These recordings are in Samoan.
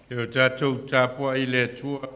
E o tatou tapuai i le Atua.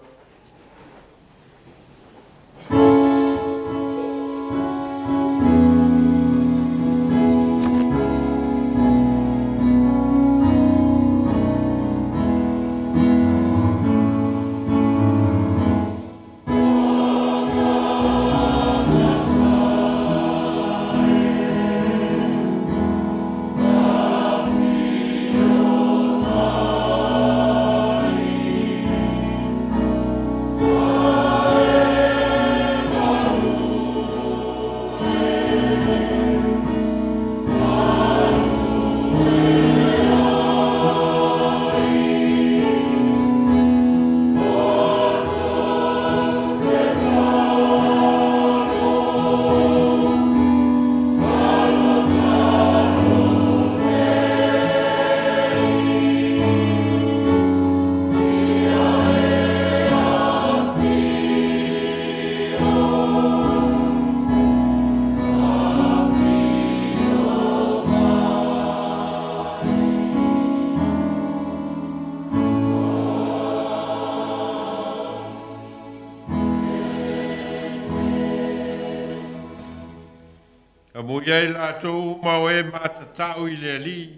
Amuia i latou uma o e matatau i le Alii,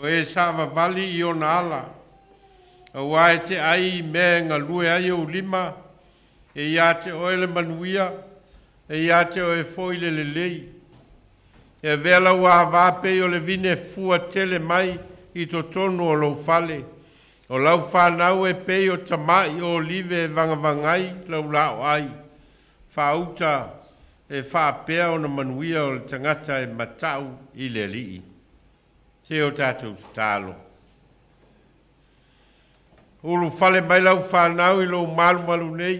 o e savavali i ona ala. Aua e te ai i mea e galue ai ou lima, e ia te oe le manuia, e ia te oe foi le lelei. E avea lau avā pei o le vine fua tele mai i totonu o lou fale. O lau whanau e pei o tamai o live e vangavangai lau lao ai. Whaauta e whaapea o na manuia o le tangata e matau i le alii. Se o tātou talo. Ulu fale mai lau whanau i lou malu malu nei.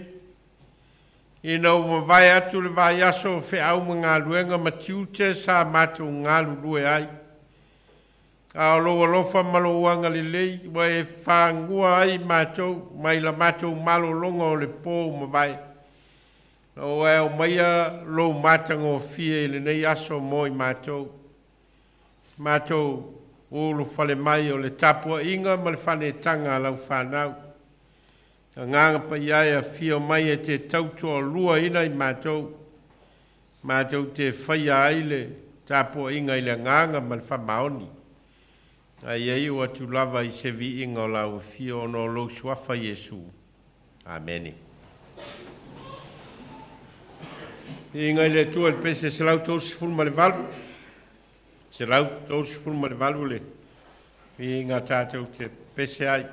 Ina o mawai atu le vai aso o wheau ma ngā luenga ma tiute sa mātou ngā lue ai. A o lou alofa ma lou agalelei, ua e whaangua ai mātou, mai la mātou malologa o le pō mawai. O e o maia lou matagofie i lenei aso mo i mātou. Mātou ulu fale mai o le tapuaiga ma le fanetaga a lau whanau. A nganga pa ia e afio mai e te tautoa lua ina i mātou. Mātou te whaia ai le tapuaiga i le nganga ma le whamaoni. Ai ai o atu lava i se viiga o lau afio ono lou suafa Iesu. Amene. Inga i le Atua le pese 138. 138 le inga tātou te pese ai.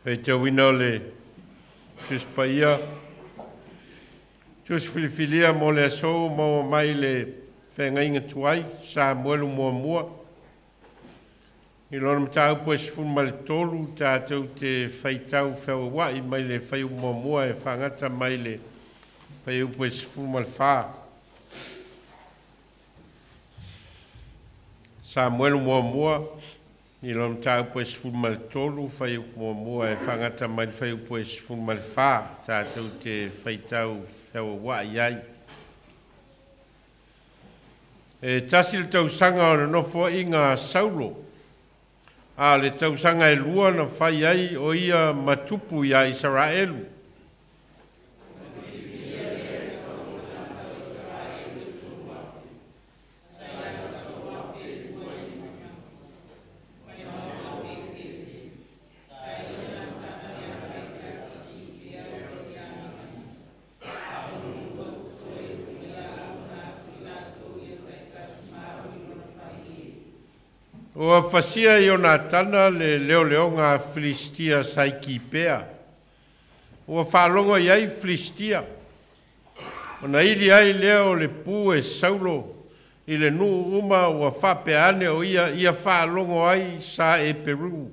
Faitauina o le Tusi Paia, Tusi Filifilia mo le aso ua maua mai le feagaiga tuai, Samuelu muamua. I lona mataupu e 13, tatou te faitau feauauai mai le fuaiupu muamua e faagata mai le fuaiupu e 14. Samuelu muamua, i lona mataupu e 13, fuaiupu muamua e faagata mai le fuaiupu e 14, tatou te faitau feauauai ai. E tasi le tausaga o le nofoaiga a Saulo, a o le tausaga e 2 na fai ai o ia ma tupu ia Isaraelu. Ua fasia Ionatana le leoleoga a Filistia sa i Kipea. Ua faalogo i ai Filistia. Ona ili ai lea o le pu e Saulo i le nuu uma ua faapea ane o ia ia faalogo ai sa e Peru.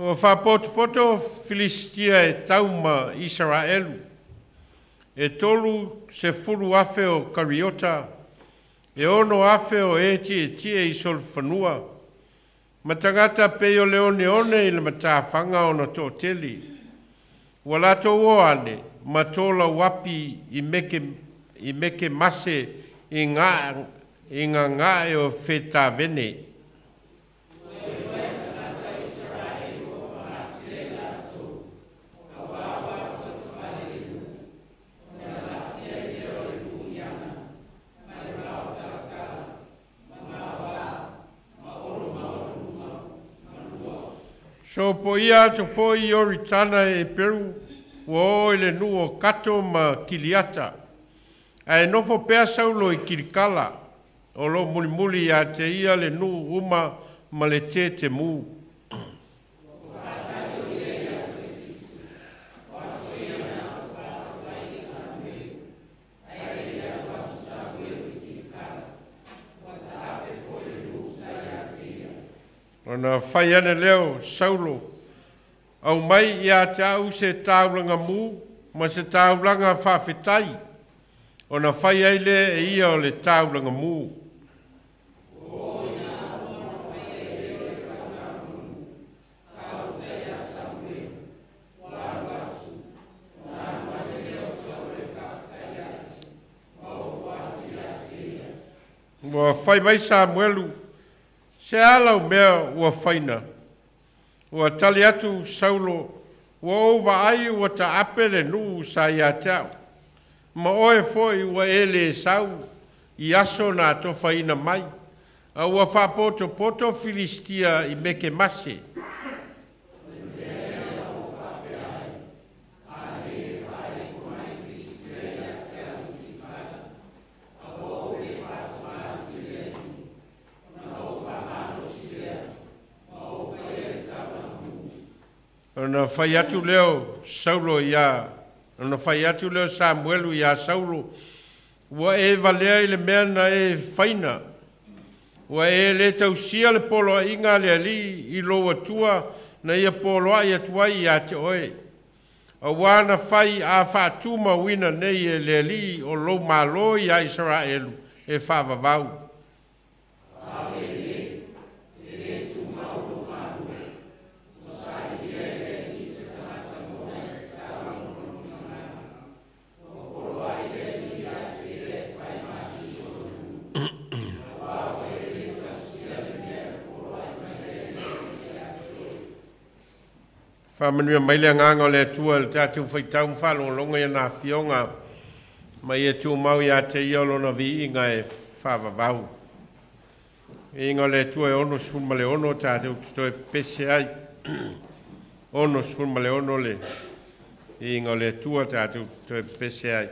Ua faapotopoto Filistia e tau ma Isaraelu. E 30,000 o kariota, e 6,000 o e tietie i solofanua, ma tagata pei o le oneone i le matafaga ona toatele. Ua latou o ane ma tolauapi i meke mase i ngā o Fetavene. So po ia atu foi Ioritana e Peru, ua o i le nuu o Kato ma Kiliata. Ae nofo pea Saulo i Kilikala, o lo mulimuli ia te ia le nuu uma ma le te mu. Ona fai ane leo Saulo, au mai ia te au se taulaga mu ma se taulaga faafetai, ona fai ai lea e ia o le taulaga mu. Ua fai mai Samuelu, se ala o mea ua faina. Ua tali atu Saulo, ua ou vaai ua taape le nuu sa ia te au. Ma oe foi ua e le sau i aso na atofaina mai, a ua faapotopoto Filistia i meke mase. Ona fai atu leo Saulo ia, ona fai atu leo Samuelu ia Saulo, ua e valea i le mea na e faina, ua e le tausia le poloaiga a le alii i lou atua na ia poloai atu ai ia te oe. Auā na fai a faatumauina nei e le alii o lou malo ia Isaraelu e faavavau. Whamanuia mai le agaga o le Atua le tatou faitau ma faalogologo ia na afioga ma ia tumau ia te ia o lona viiga e faavavau. Viiga o le Atua e 66 tatou te toe pepese ai. 66 le Viiga o le Atua tatou te toe pepese ai.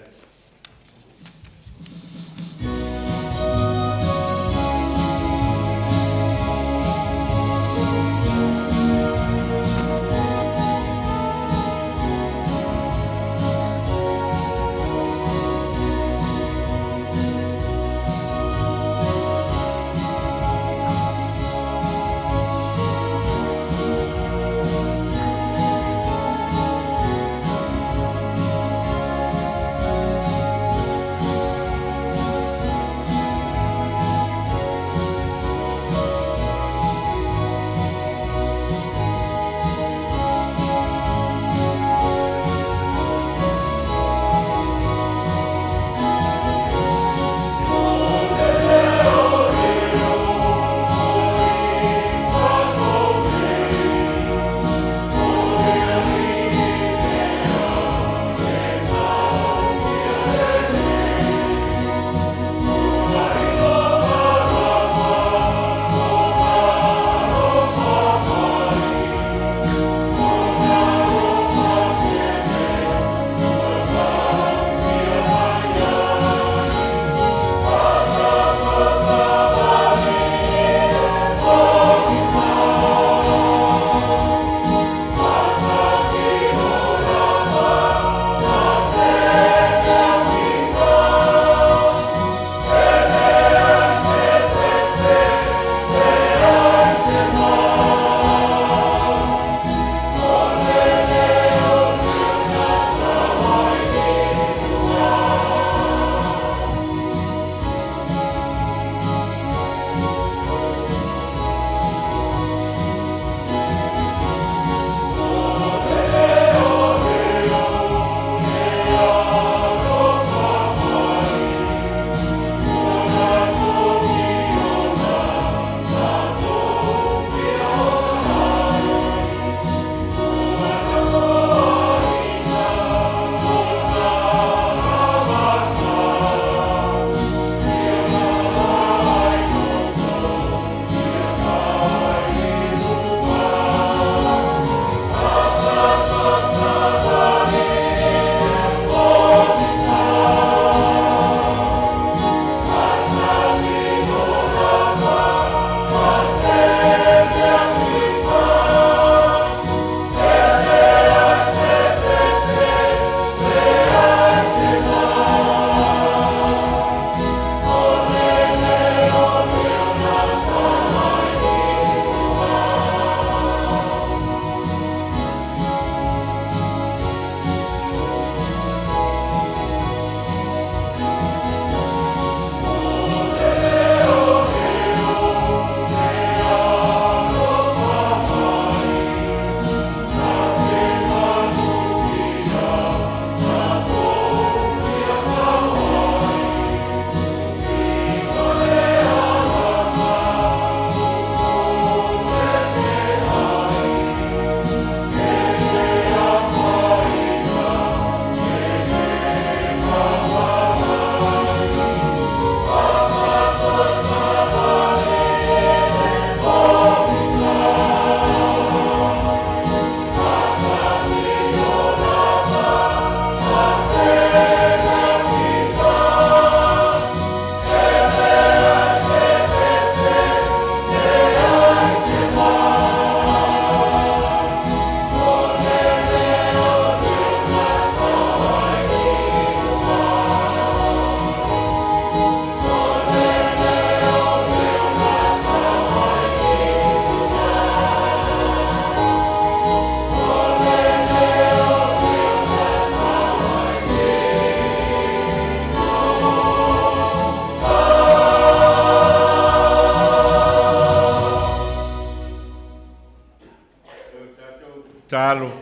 Talo.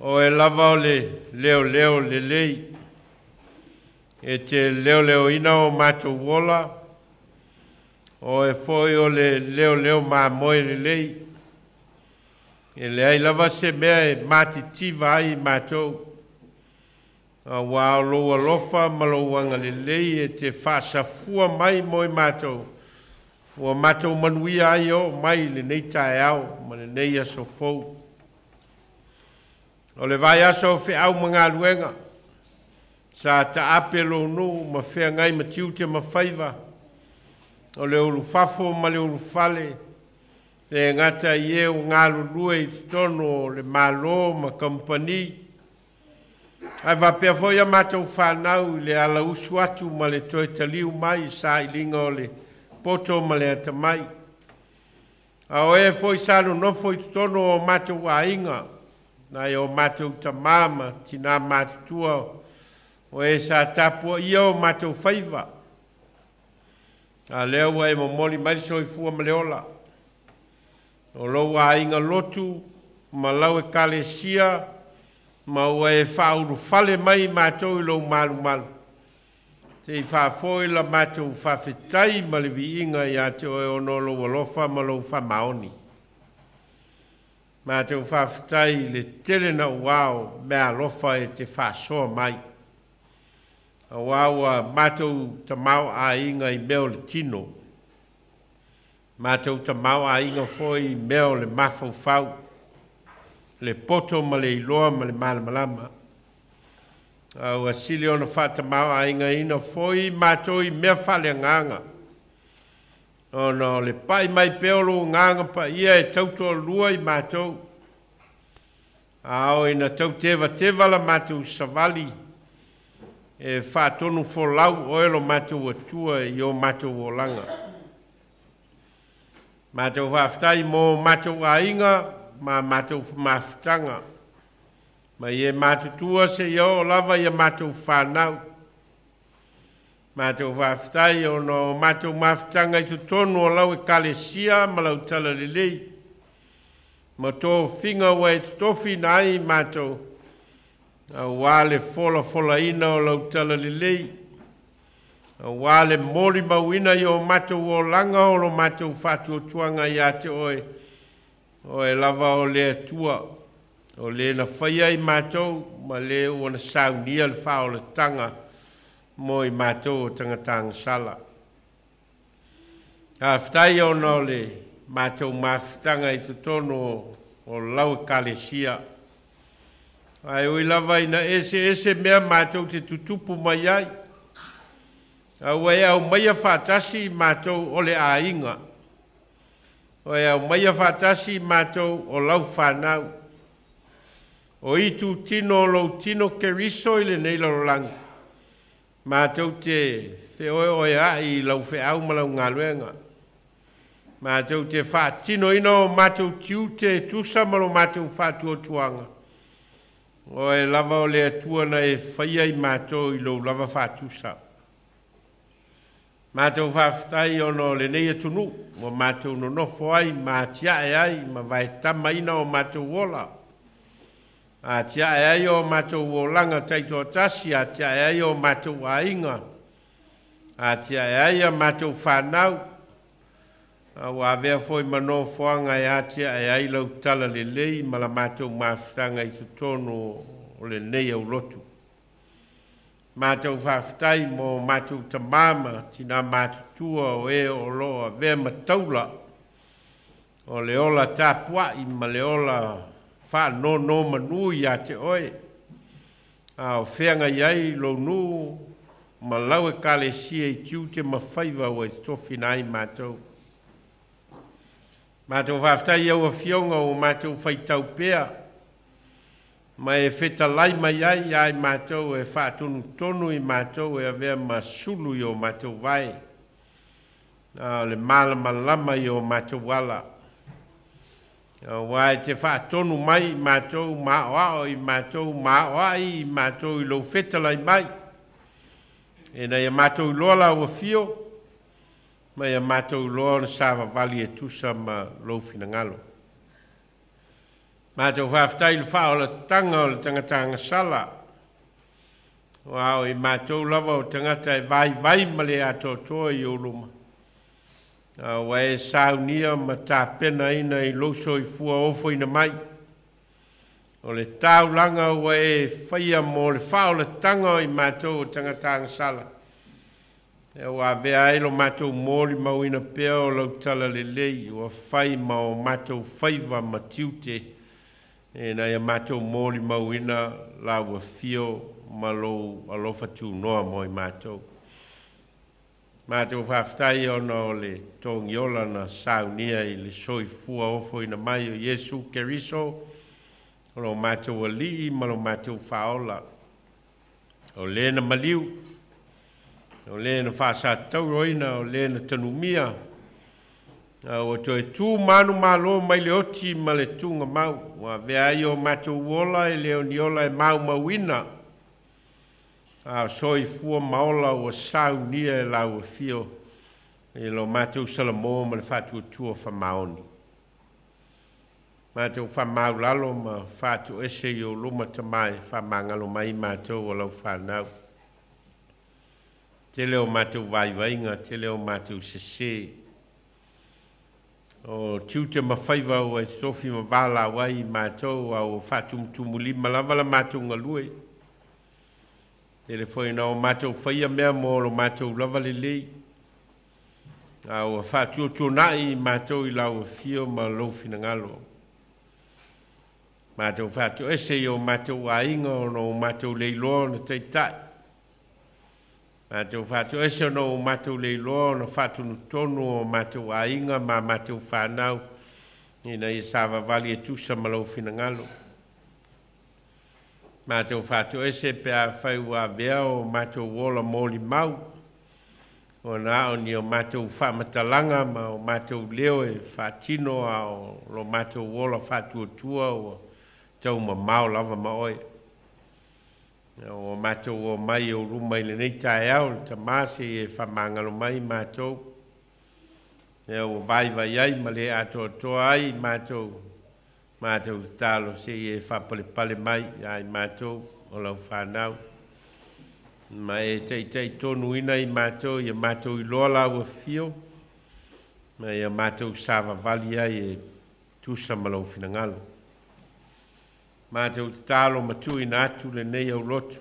O e lava o le leo leo lelei, e te leo leo ina o matou ola, o e foi o le leo leo mamoe lelei, e leai lava se mea e matitiva ai matou. Auā o lou alofa ma lou agalelei e te faasafua mai mo i matou, ua matou manuia ai e oo mai i lenei taeao ma lenei aso fou. O le vaiaso o feau ma galuega, sa taape lou nuu ma feagai ma tiute ma faiva, o le ulufafo ma le ulufale, e le gata i e ua galulue i totonu o le Malo ma kamupani, ae faapea foi a matou fanau i le alausu atu ma le toe taliu mai i sailiga o le poto ma le atamai. A o e foi sa nonofo i totonu o matou aiga, nai o matou tamā ma tinā matutua, o e sa tapuaia o matou faiva, a o lea ua e momoli mai le soifua ma le ola. O lou aiga lotu ma lau Ekalesia, ma ua e faaulufale mai i matou i lou malumalu, se i faafoi la matou faafetai ma le viiga ia te oe ona o lou alofa ma lou faamaoni. Matou faafetai i le tele naua o meaalofa e te faasoa mai, auā ua matou tamaoaiga i mea o le tino, matou tamaoaiga foi i mea o le mafaufau, le poto ma le iloa ma le malamalama. A ua sili ona faatamaoaigaina foi matou i mea faaleagaga, ona o le pai mai pea o lou Agaga Paia e tautoalua i matou, a oo ina tautevateva la matou savali, e faatonufolau oe lo matou Atua i o matou olaga. Matou faafetai mo matou aiga ma matou mafutaga, mai e matutua seia oo lava ia matou fanau. Matou faafetai ona o matou mafutaga i totonu o lau Ekalesia ma lau talalelei, ma tofiga ua e totofiina ai matou, auā le folafolaina o lau talalelei, auā le molimauina i o matou olaga o lo matou faatuatuaga ia te oe, oe lava o le Atua, o le na faia i matou ma le ua na saunia le faaolataga mo i matou o tagata agasala. Faafetai ona o le matou mafutaga i totonu o lau Ekalesia. Ae ui lava ina eseese mea matou te tutupu mai ai, a ua e aumaia faatasi i matou o le aiga, ua e aumaia faatasi i matou o lau fanau, o itutino o lou tino Keriso i lenei lalolagi, matou te feoeoea'i i lau feau ma lau galuega. Matou te faatinoina o matou tiute e tusa ma lo matou faatuatuaga, oe lava o le Atua na e faia i matou i lou lava faatusa. Matou faafetai ona o lenei atunuu ua matou nonofo ai ma atiae ai ma vaetamaina o matou ola, atiae ai o matou olaga taitoatasi, atiae ai o matou aiga, atiae ai a matou fanau, a ua avea foi ma nofoaga e atiae ai lau talalelei ma la matou mafutaga i totonu o lenei aulotu. Matou faafetai mo matou tamā ma tinā matutua o e o lo o avea ma taula o le ola tapuai ma le ola faanonomanu ia te oe, a o feagai ai lou nuu ma lau Ekalesia i tiute ma faiva ua e tofina ai matou. Matou faafetai i au afioga ua matou faitau pea ma e fetalai mai ai ia i matou e faatonutonu i matou e avea ma sulu i o matou vae, a o le malamalama i o matou ala. Auā e te faatonu mai i matou ma aoao i matou ma aoai i matou i lou fetalai mai, ina ia matou iloa lau afio, ma ia matou iloa ona savavali e tusa ma lou finagalo. Matou faafetai i le faaolataga o le tagata agasala, aua o i matou lava o tagata e vaivai ma le atoatoa i ou luma, a ua e saunia ma tapenaina i lou soifua ofoina mai. O le taulaga ua e faia mo le faaolataga o i matou o tagata agasala. E ua avea ai lo matou molimauina pea o lau talalelei ua fai ma o matou faiva ma tiute ina ia matou molimauina lau afio ma lou alofa tunoa mo i matou. Matou faafetai ona o le togiola na saunia i le soifua ofoina mai o Iesu Keriso, o lo matou alii ma lo matou faaola. O le na maliu, o le na faasatauroina, o le na tanumia, a ua toe tu manu malo mai le oti ma le tuga mau, ua avea ai o matou ola e le o ni ola e maumauina, a o soifua ma ola ua saunia e lau afio i lo matou salamo ma le faatuatua faamaoni. Matou faamaulalo ma faatoese i ou luma tama e faamagalo mai matou o lau fanau. Tele o matou vaivaiga, tele o matou sese. O tiute ma faiva ua e tofi ma valaau ai i matou, a ua faatumutumulima lava la matou galue. Tele foi na o matou faia mea mo lo matou lava lelei. A ua faatuatuanai i matou i lau afio ma lou finagalo. Matou faatoese i o matou aiga ona o matou leiloa ona taitai. Matou faatoese ona o matou leiloa ona faatonutonu o matou aiga ma matou fanau ina ia savavali e tusa ma lou finagalo. Matou faatoese pe afai ua avea o matou ola molimau, ona o ni o matou faamatalaga ma o matou leo e faatino a o lo matou ola faatuatua ua taumamao lava ma oe. O matou o mai o luma i lenei taeao, le Tama se i e faamagalo mai matou. Ea ua vaivai ai ma le atoatoa ai matou, matou tatalo se i e faapalepale mai ia i matou o lau fanau. Ma e taitaitonuina i matou, ia matou iloa lau afio, ma ia matou savavali ai e tusa ma lou finagalo. Matou tatalo ma tuuina atu lenei aulotu,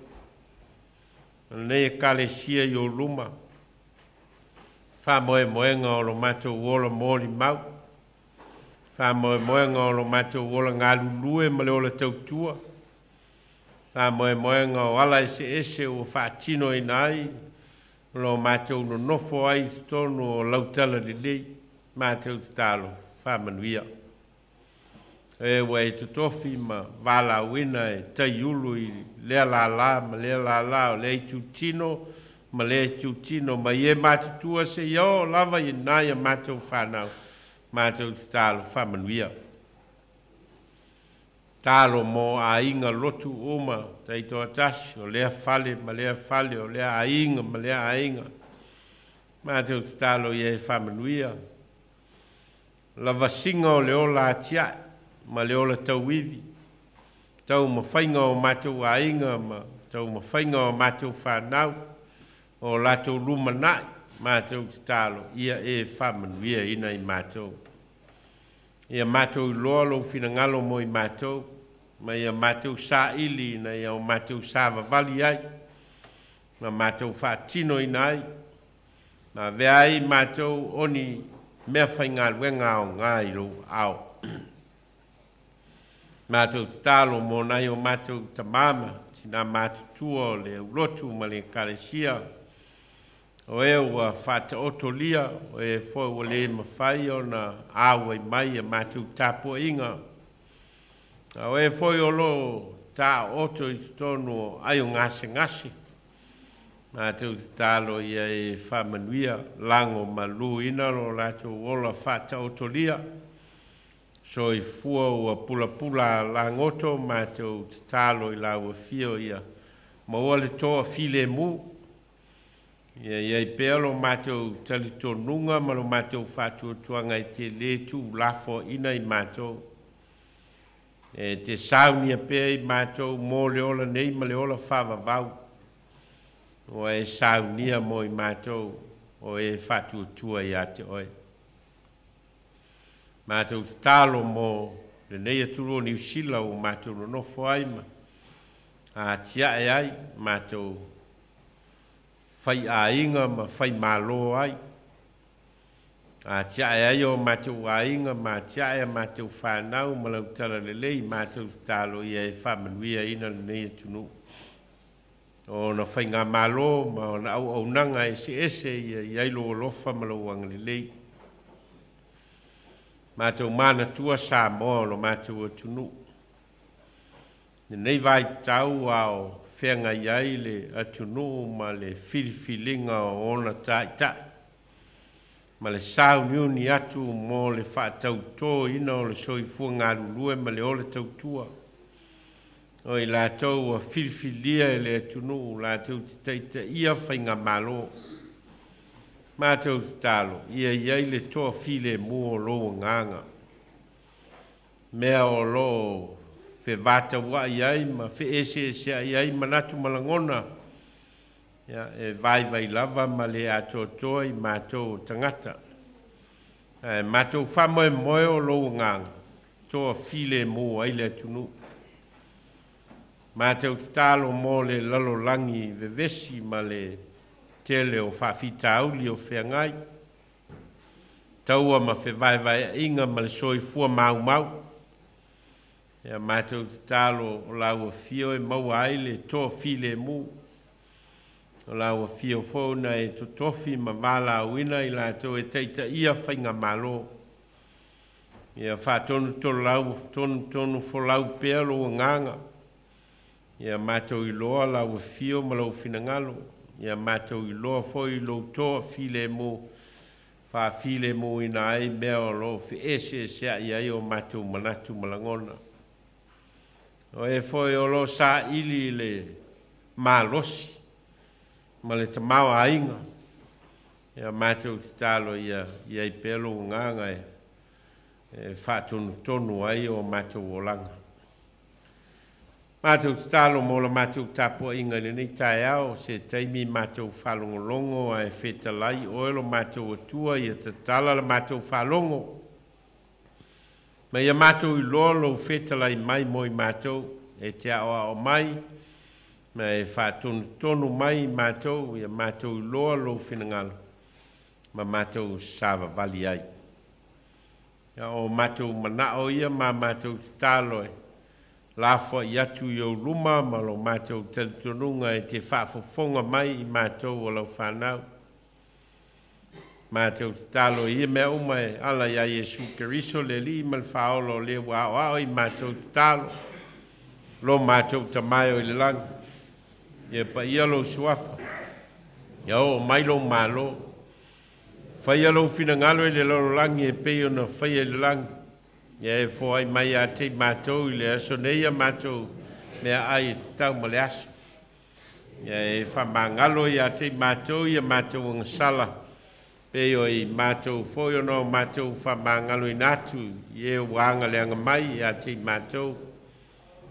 o lenei ekalesia i ou luma, faamoemoega o lo matou ola molimau, faamoemoega o lo matou ola galulue ma le ola tautua, faamoemoega o ala eseese ua faatinoina ai o lo matou nonofo ai i totonu o lau talalelei. Matou tatalo faamanuia. E ua e totofi ma valaauina e taiulu i lea lala ma lea lala o lea itutino ma lea itutino ma ie matutua se ia oo lava i nai a matou fanau. Matou tatalo faamanuia. Talo mo aiga lotu uma taitoatasi o lea fale ma lea fale o lea aiga ma lea aiga. Matou tatalo ia e faamanuia. Lavasiga o le ola atiae ma le ola tauivi, taumafaiga o matou aiga ma taumafaiga o matou fanau, o latou lumanai, matou tatalo ia e faamanuiaina i matou. Ia matou iloa lou finagalo mo i matou, ma ia matou saili ina ia o matou savavali ai, ma matou faatinoina ai, ma avea ai matou o ni mea faigaluega aoga i lou aao. Matou tatalo mo nai o matou tama ma tina matutua o le aulotu ma le ekalesia, o e ua faataotolia, o e foi ua le mafai ona auai mai ia matou tapuaiga, a o e foi o loo taooto i totonu o ai o gasegase. Matou tatalo ia e faamanuia, lago maluina lo latou ola faataotolia, soifua ua pulapula lagoto. Matou tatalo i lau afio ia maua le toafilemu, ia iai pea lo matou talitonuga ma lo matou faatuatuaga e te lē tuulafoaina i matou, e te saunia pea i matou mo le ola nei ma le ola faavavau, ua e saunia mo i matou o e faatuatua iā te oe. Matou tatalo mo lenei atunuu o Niu Sila ua matou nonofo ai ma atiae ai matou faiaiga ma faimalo ai, atiae ai o matou aiga ma atiae a matou fanau ma lau talalelei. Matou tatalo ia e faamanuiaina lenei atunuu, ona faigamalo ma ona auaunaga eseese ia i ai lou alofa ma lou agalelei. Matou manatua Samoa o lo matou atunuu, lenei vaitau a o feagai ai le atunuu ma le filifiliga o ona taitai, ma le sauniuni atu mo le faatautoina o le soifua galulue ma le ola tautua. O i latou ua filifilia e le atunuu latou te taitaia faigamalo. Matou tatalo ia i ai le toafilemu o lou agaga, mea o loo fevatauai ai ma feeseeseai ai manatu ma lagona, ia, e vaivai lava ma le atoatoa i matou o tagata. Ae matou faamoemoe o lou agaga toafilemu ai le atunuu. Matou tatalo mo le lalolagi vevesi ma le tele o faafitauli o feagai, taua ma fevaevaeaiga ma le soifua maumau. Ia matou tatalo o lau afio e maua ai le toafilemu, o lau afio foi na e totofi ma valaauina i latou e taitaia faigamalo. Ia faatonutonufolau tonutonu pea lou agaga, ia matou iloa lau afio ma lou finagalo, ia matou iloa foi lou toafilemu, faafilemuina ai mea o loo feeseeseai ai o matou manatu ma lagona. O e foi o loo saili le malosi ma le tamaoaiga, ia matou tatalo ia i ai pea lou agaga e faatonutonu ai o matou olaga. Matou tatalo mo la matou tapuaiga i lenei taeao, se taimi matou faalogologo ae fetalai oe lo matou Atua, ia tatala la matou faalogo, ma ia matou iloa lou fetalai mai mo i matou, e te aoao mai ma e faatonutonu mai i matou, ia matou iloa lou finagalo ma matou savavali ai. Ia o matou manao ia ma matou tatalo e lafoai atu i ou luma ma lo matou talitonuga e te faafofoga mai i matou o lau fanau. Matou tatalo i ia mea uma e ala ia Iesu Keriso le Alii ma le Faaola o le ua aoao i matou tatalo. Lo matou Tama e o i le lagi, ia paia lou suafa, ia oo mai lou malo, faia lou finagalo i le lalolagi e pei ona faia i le lagi. Ia e foai mai ia te i matou i le aso nei a matou meaai e tatau ma le aso. Ia e faamagalo ia te i matou ia matou agasala, pei o i matou foi ona o matou faamagaloina atu i e ua agaleaga mai ia te i matou.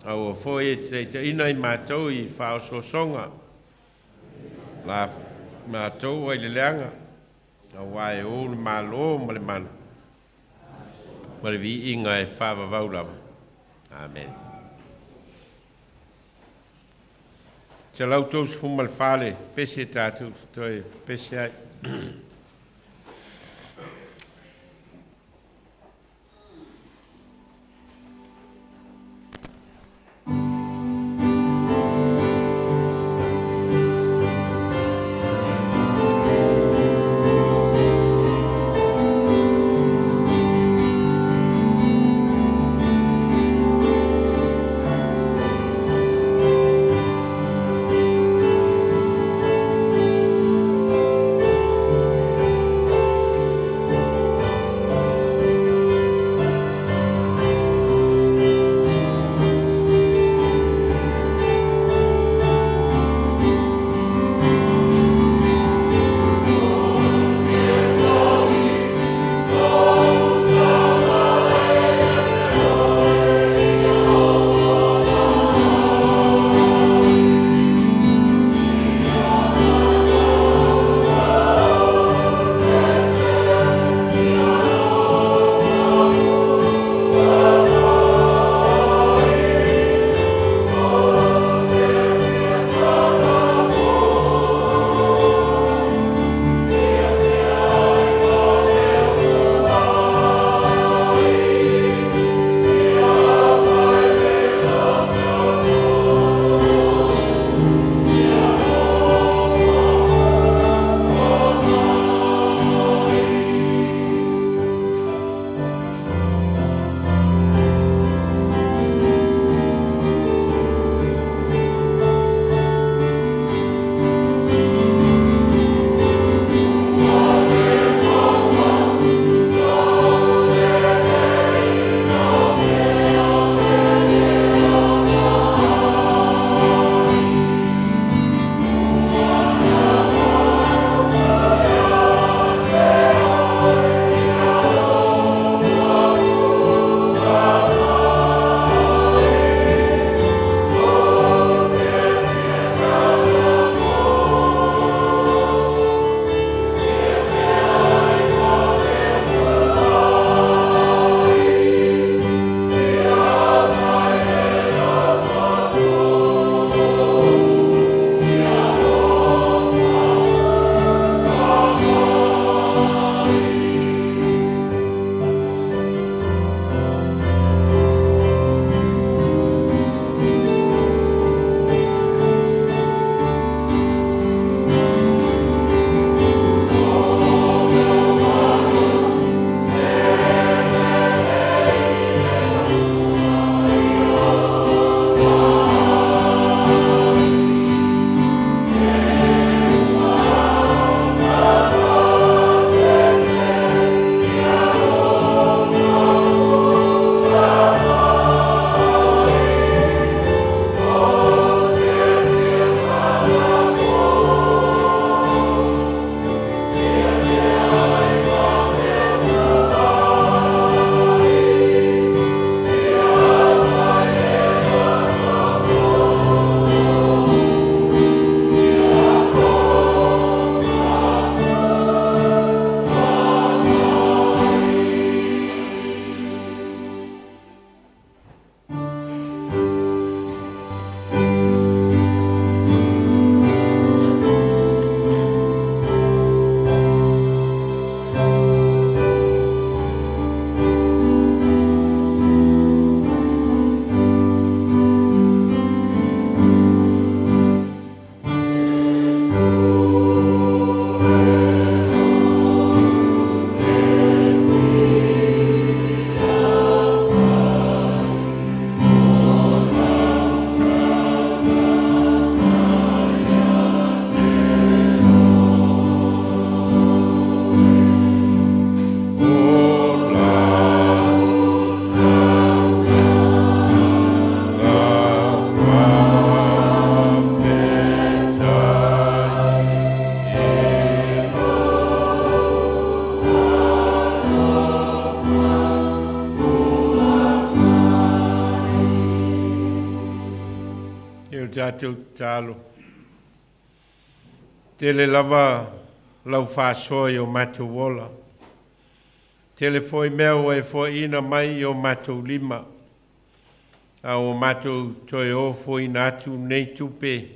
Aua foi e te taitaina i matou i faaosoosoga, la matou ai le leaga, aua e ou le malo ma le mana, ma le viiga e faavavau lava. Amen. 134 le pese tatou toe pese ai. Tatou tatalo. Tele lava lau faasoa i o matou ola. Tele foi mea ua e foaiina mai i o matou lima. A ua matou toe ofoina atu nei tupe.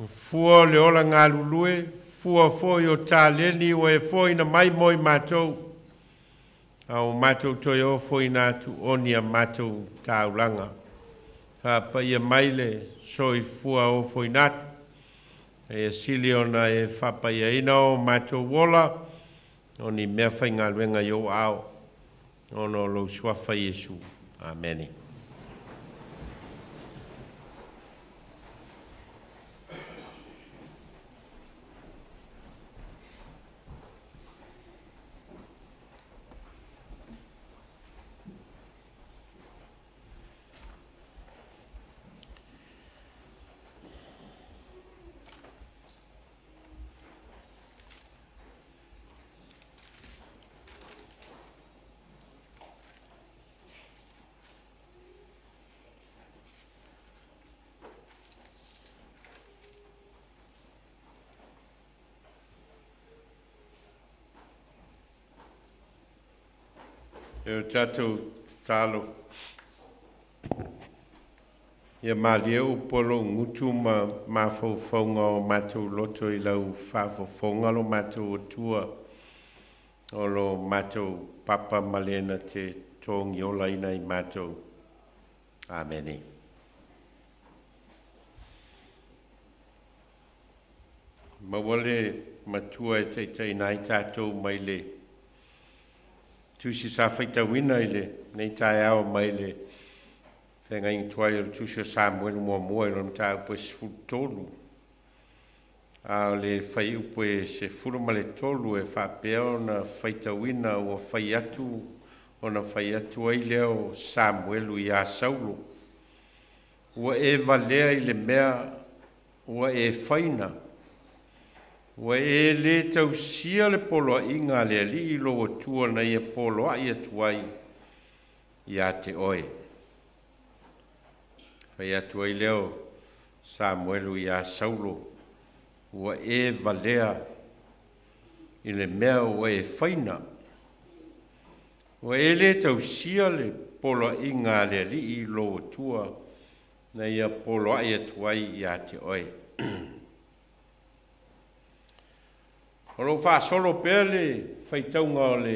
Fua o le ola galulue, fua foi o taleni ua e foaiina mai mo i matou. A ua matou toe ofoina atu oni a matou taulaga. Faapaia mai le soifua ofoina atu. E sili ona e faapaiaina o matou ola, o ni mea faigaluega i ou aao, ona o lou suafa Iesu. Amene. E o tatou tatalo. Ia malie upu o lou gutu ma mafaufauga o matou loto i lau faafofoga lo matou Atua, o lo matou papa ma lena te togiolaina i matou. Amene. Maua le matua e taitaiina ai tatou mai le tusi sa faitauina i lenei taeao mai le feagaiga tuai o le tusi o Samuelu muamua i lona mataupu e 13. A o le fuaiupu e 13 e faapea ona faitauina ua fai atu ona fai atu ai lea o Samuelu ia Saulo. Ua e valea i le mea ua e faina. Ua e lē tausia le poloaiga a le Alii lou Atua na ia poloai atu ai ia te oe. Fai atu ai lea o Samuelu ia Saulo, ua e valea i le mea ua e faina. Ua e lē tausia le poloaiga a le Alii lou Atua na ia poloai atu ai ia te oe. O lou faasolo pea le faitauga o le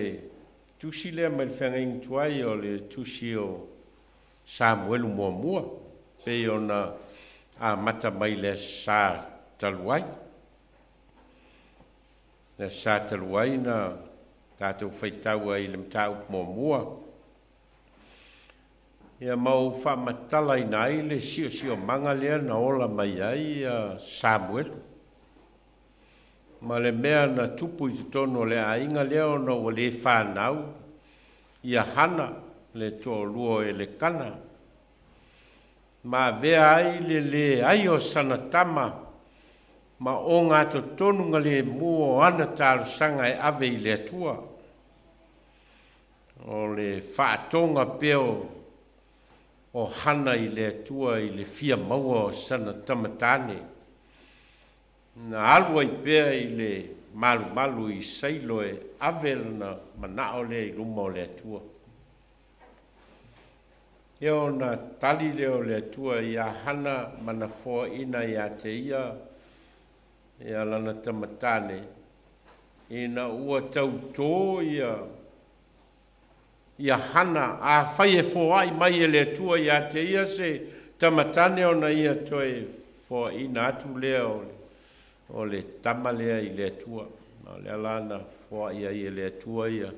tusi lea mai le feagaiga tuai o le tusi o Samuelu muamua, pei ona amata mai le aso Sa talu ai. Le aso Sa talu ai na tatou faitau ai i le mataupu muamua. Ia ma ou faamatalaina ai le siosiomaga lea na ola mai ai Samuelu. Ma le mea na tupu i totonu o le aiga lea ona ua lē fanau ia Hana le toalua o Elekana. Ma avea ai le leai o sana tama ma ogatotonu galemu o ana talosaga e ave i le Atua. O le faatoga pea o Hana i le Atua i le fia maua o sana tamatane. Na alu ai pea i le malumalu i Sailo e ave lana manao lea i luma o le Atua. Ia ona tali lea o le Atua ia Hana ma na foaina ia te ia ia lana tamatane ina ua tautō ia Hana a fai e foai mai e le Atua ia te ia se tamatane ona ia toe foaina atu lea o le tama lea i le Atua. O le ala na foai ai e le Atua ia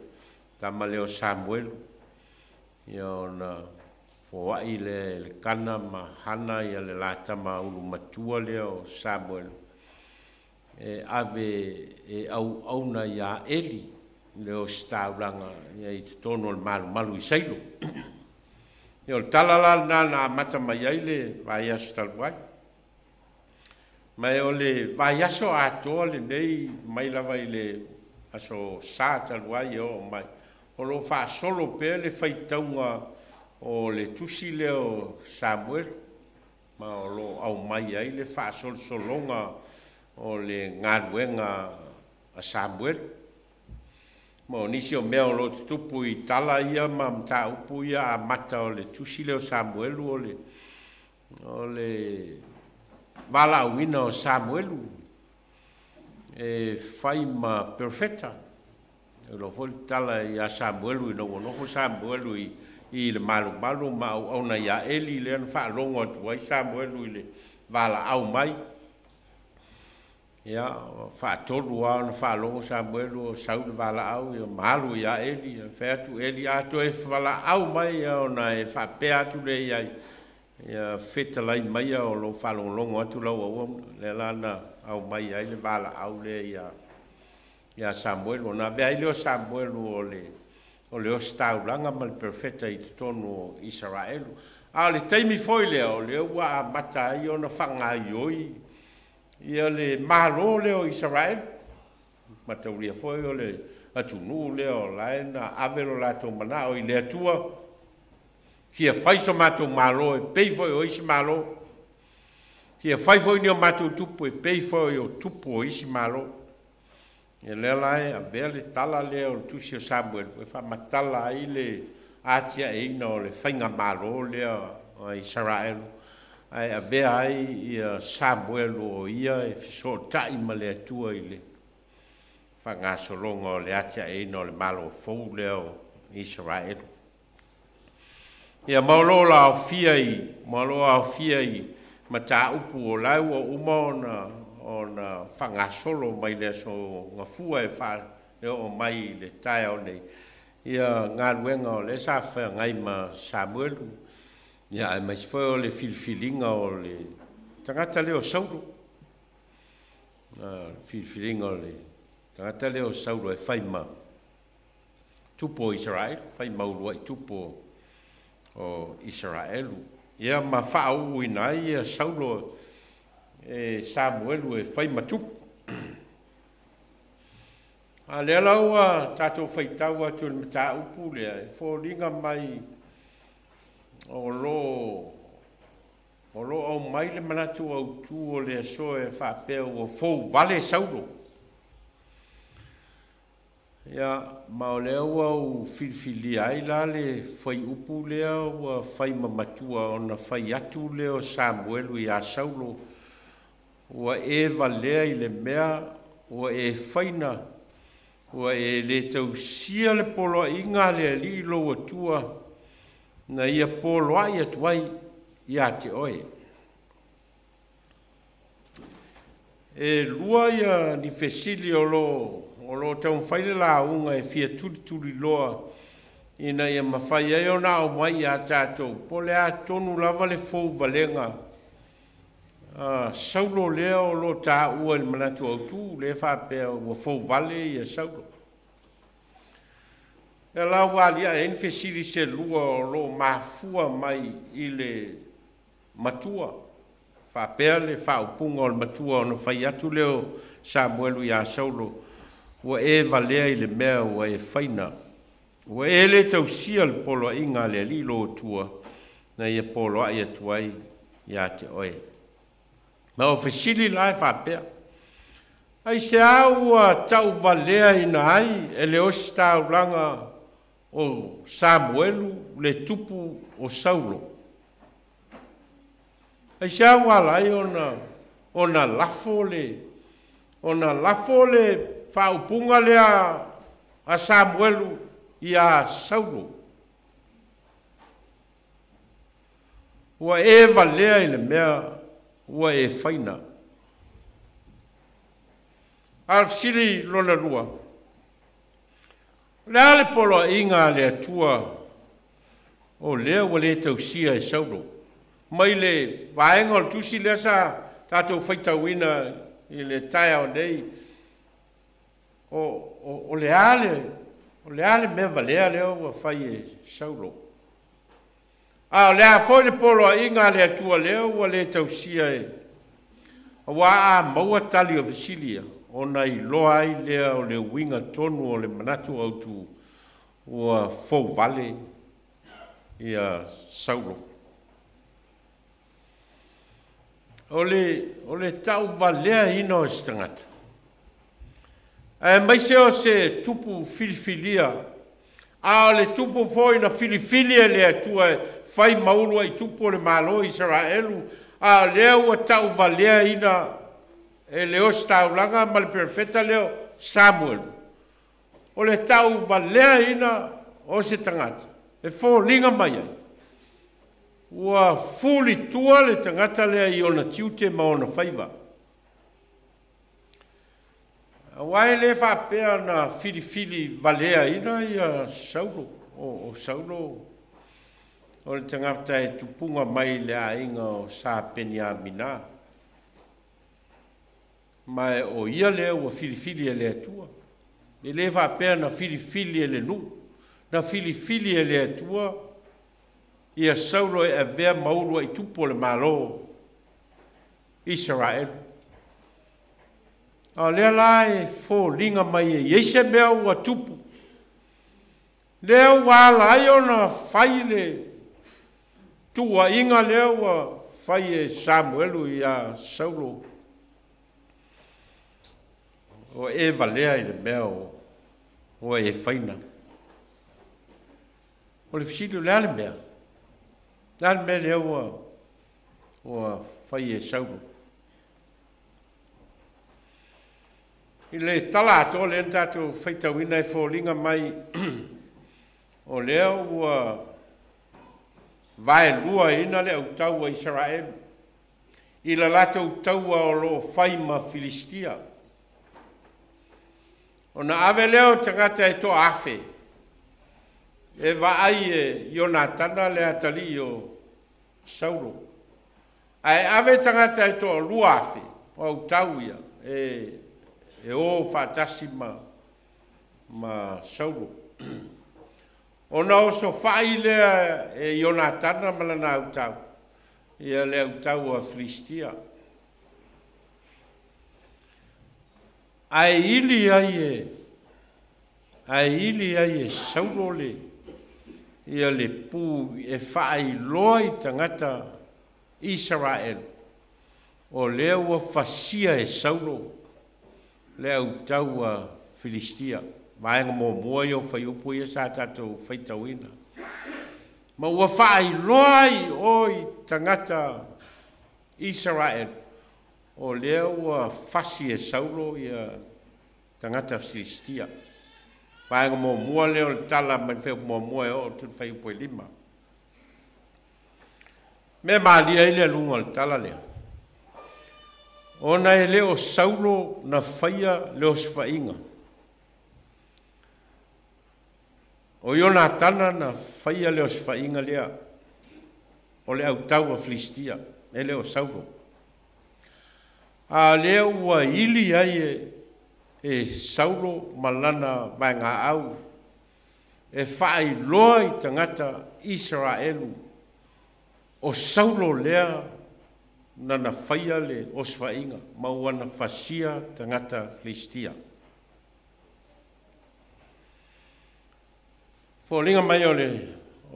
tama lea o Samuelu. Ia ona foai le Elekana ma Hana ia le latama ulu matua lea o Samuelu. E ave e auauna ia Eli le ositaulaga ia i totonu o le malumalu i Sailo. Ia o le tala la lena na amata mai ai le vaiaso talu ai. Ma o le vaiaso atoa lenei mai lava i le aso Sa talu ai e oo mai. O lo faasolo pea le faitauga o le tusi lea o Samuelu. Ma o lo o aumai ai le faasolosologa o le galuega a Samuelu. Ma o nisi o mea o lo o tutupu i tala ia ma mataupu ia amata o le tusi lea o Samuelu o le valaauina o Samuelu e fai ma perofeta. E iloa foi le tala ia Samuelu ina ua nofo Samuelu i le malumalu ma auauna ia Eli lea na faalogo atu ai Samuelu i le valaau mai. Ia, faatolu lava ona faalogo Samuelu o sau le valaau, ia ma alu ia Eli, ia fai atu Eli, a toe valaau mai ia ona e faapea atu lea i ai, ia fetalai maia o lo o faalogologo atu lau auauna. Lea la na aumai ai le valaau lea ia Samuelu. Ona avea ai lea o Samuelu o le ositaulaga ma le perofeta i totonu o Isaraelu. A o le taimi foi lea, o lea ua amata ai ona faagaoioi ia le Malo lea o Isaraelu. Mataulia foi o le atunuu lea o la e na ave lo latou manao i le Atua, fia fai so matou Malo e pei foi o isi Malo, fia fai foi ni o matou tupu e pei foi o tupu o isi Malo. Ia lea la e avea le tala lea o le tusi o Samuelu e faamatala ai le atiaeina o le faigamalo lea a Isaraelu, ae avea ai ia Samuelu o ia e fesootai ma le Atua i le faagasologa o le atiaeina o le Malo fou lea o Isaraelu. Ia ma o lo o aofia i ma o lo o aofia i mataupu o la ua uma ona faagasolo mai le aso Gafua e oo mai i le taeao nei ia galuega o lea sa feagai ma Samuelu, ia aemaise foi o le filifiliga o le tagata lea o Saulo. Filifiliga o le tagata lea o Saulo e fai ma tupu o Isaraelu, fai ma uluai tupu o Isaraelu. Ia ma faauuina ai ia Saulo e Samuelu e fai ma tupu. A lea la ua tatou faitau atu i le mataupu lea, e foliga mai o lo o aumai le manatu autu o le aso e faapea ua fouvale Saulo. Ia, ma o lea ua ou filifilia ai la le fuaiupu lea ua fai ma matua ona fai atu lea o Samuelu ia Saulo, ua e valea i le mea ua e faina, ua e le tausia le poloaiga a le Alii lou Atua na ia poloai atu ai ia te oe. E lua ia ni fesili o lo o taumafai le lauga e fia tulituliloa ina ia mafai ai ona aumai ia tatou, po o le a tonu lava le fouvalega Saulo lea o lo o taua i le manatu autu, lea faapea ua fouvale ia Saulo. Ia la ua aliae ai ni fesili se lua o lo o mafua mai i le matua. Faapea le faaupuga o le matua ona fai atu lea o Samuelu ia Saulo, ua e valea i le mea ua e faina, ua e le tausia le poloaiga a le Alii lou Atua na ia poloai atu ai ia te oe. Ma o fesili la e faapea, aisea ua tauvaleaina ai e le ositaulaga o Samuelu le tupu o Saulo? Aisea ua ala ai ona lafo le faaupuga lea a Samuelu ia Saulo? Ua e valea i le mea ua e faina. A o le fesili lona lua, o le a le poloaiga a le Atua o lea ua le tausia e Saulo? Mai le vaega o le tusi lea sa tatou faitauina i le taeao nei, o le a le mea valea lea ua fai e Saulo? A o le a foi le poloaiga a le Atua lea ua le tausia e, aua a maua tali o fesili ia, ona iloa ai lea o le uiga tonu o le manatu autu ua fouvale ia Saulo. O le tauvaleaina o se tagata, aemaise o se tupu filifilia, a o le tupu foi na filifili e le Atua e fai ma uluai tupu o le Malo o Isaraelu, a o lea ua tauvaleaina e le ositaulaga ma le perofeta lea o Samuelu. O le tauvaleaina o se tagata e foliga mai ai ua fulitua le tagata lea i ona tiute ma ona faiva. Aua e le faapea na filifili valeaina ia Saulo, o Saulo o le tagata e tupuga mai le aiga o Sa Peniamina. Ma o ia lea ua filifili e le Atua. E le faapea na filifili e le nuu, na filifili e le Atua ia Saulo e avea ma uluai tupu o le Malo Isaraelu. A o lea la e foliga mai e i ai se mea ua tupu, lea ua ala ai ona fai le tuuaiga lea ua fai e Samuelu ia Saulo, o e valea i le mea ua e faina. O le fesili, o le a le mea? O le a le mea lea ua fai e Saulo? I le tala atoa lea na tatou faitauina e foliga mai o lea ua vaeluaina le autau a Isaraelu i la latou taua o lo o fai ma Filistia. Ona ave lea o tagata e 1,000 e vaai e Ionatana le atalii o Saulo. Ae ave tagata e 2,000 o autau ia e o faatasi ma Saulo. Ona osofai lea e Ionatana ma lana autau ia le autau a Filistia. Ae ili ai e Saulo ia le pu e faailoa i tagata Isaraelu, o lea ua fasia e Saulo le autau a Filistia. Vaega muamua ia o fuaiupu ia sa tatou faitauina. Ma ua faailoa ai o i tagata Isaraelu, o lea ua fasi e Saulo ia tagata Filistia. Vaega muamua lea o le tala mai le fuaiupu muamua e oo atu i le fuaiupu e 5. Mea malie ai le aluga o le tala lea, ona e le o Saulo na faia le osofaiga. O Ionatana na faia le osofaiga lea o le autau a Filistia, e le o Saulo. A lea ua ili ai e Saulo ma lana vaegaau e faailoa i tagata Isaraelu o Saulo lea na faia le osofaiga ma ua na fasia tagata Filistia. Foliga mai o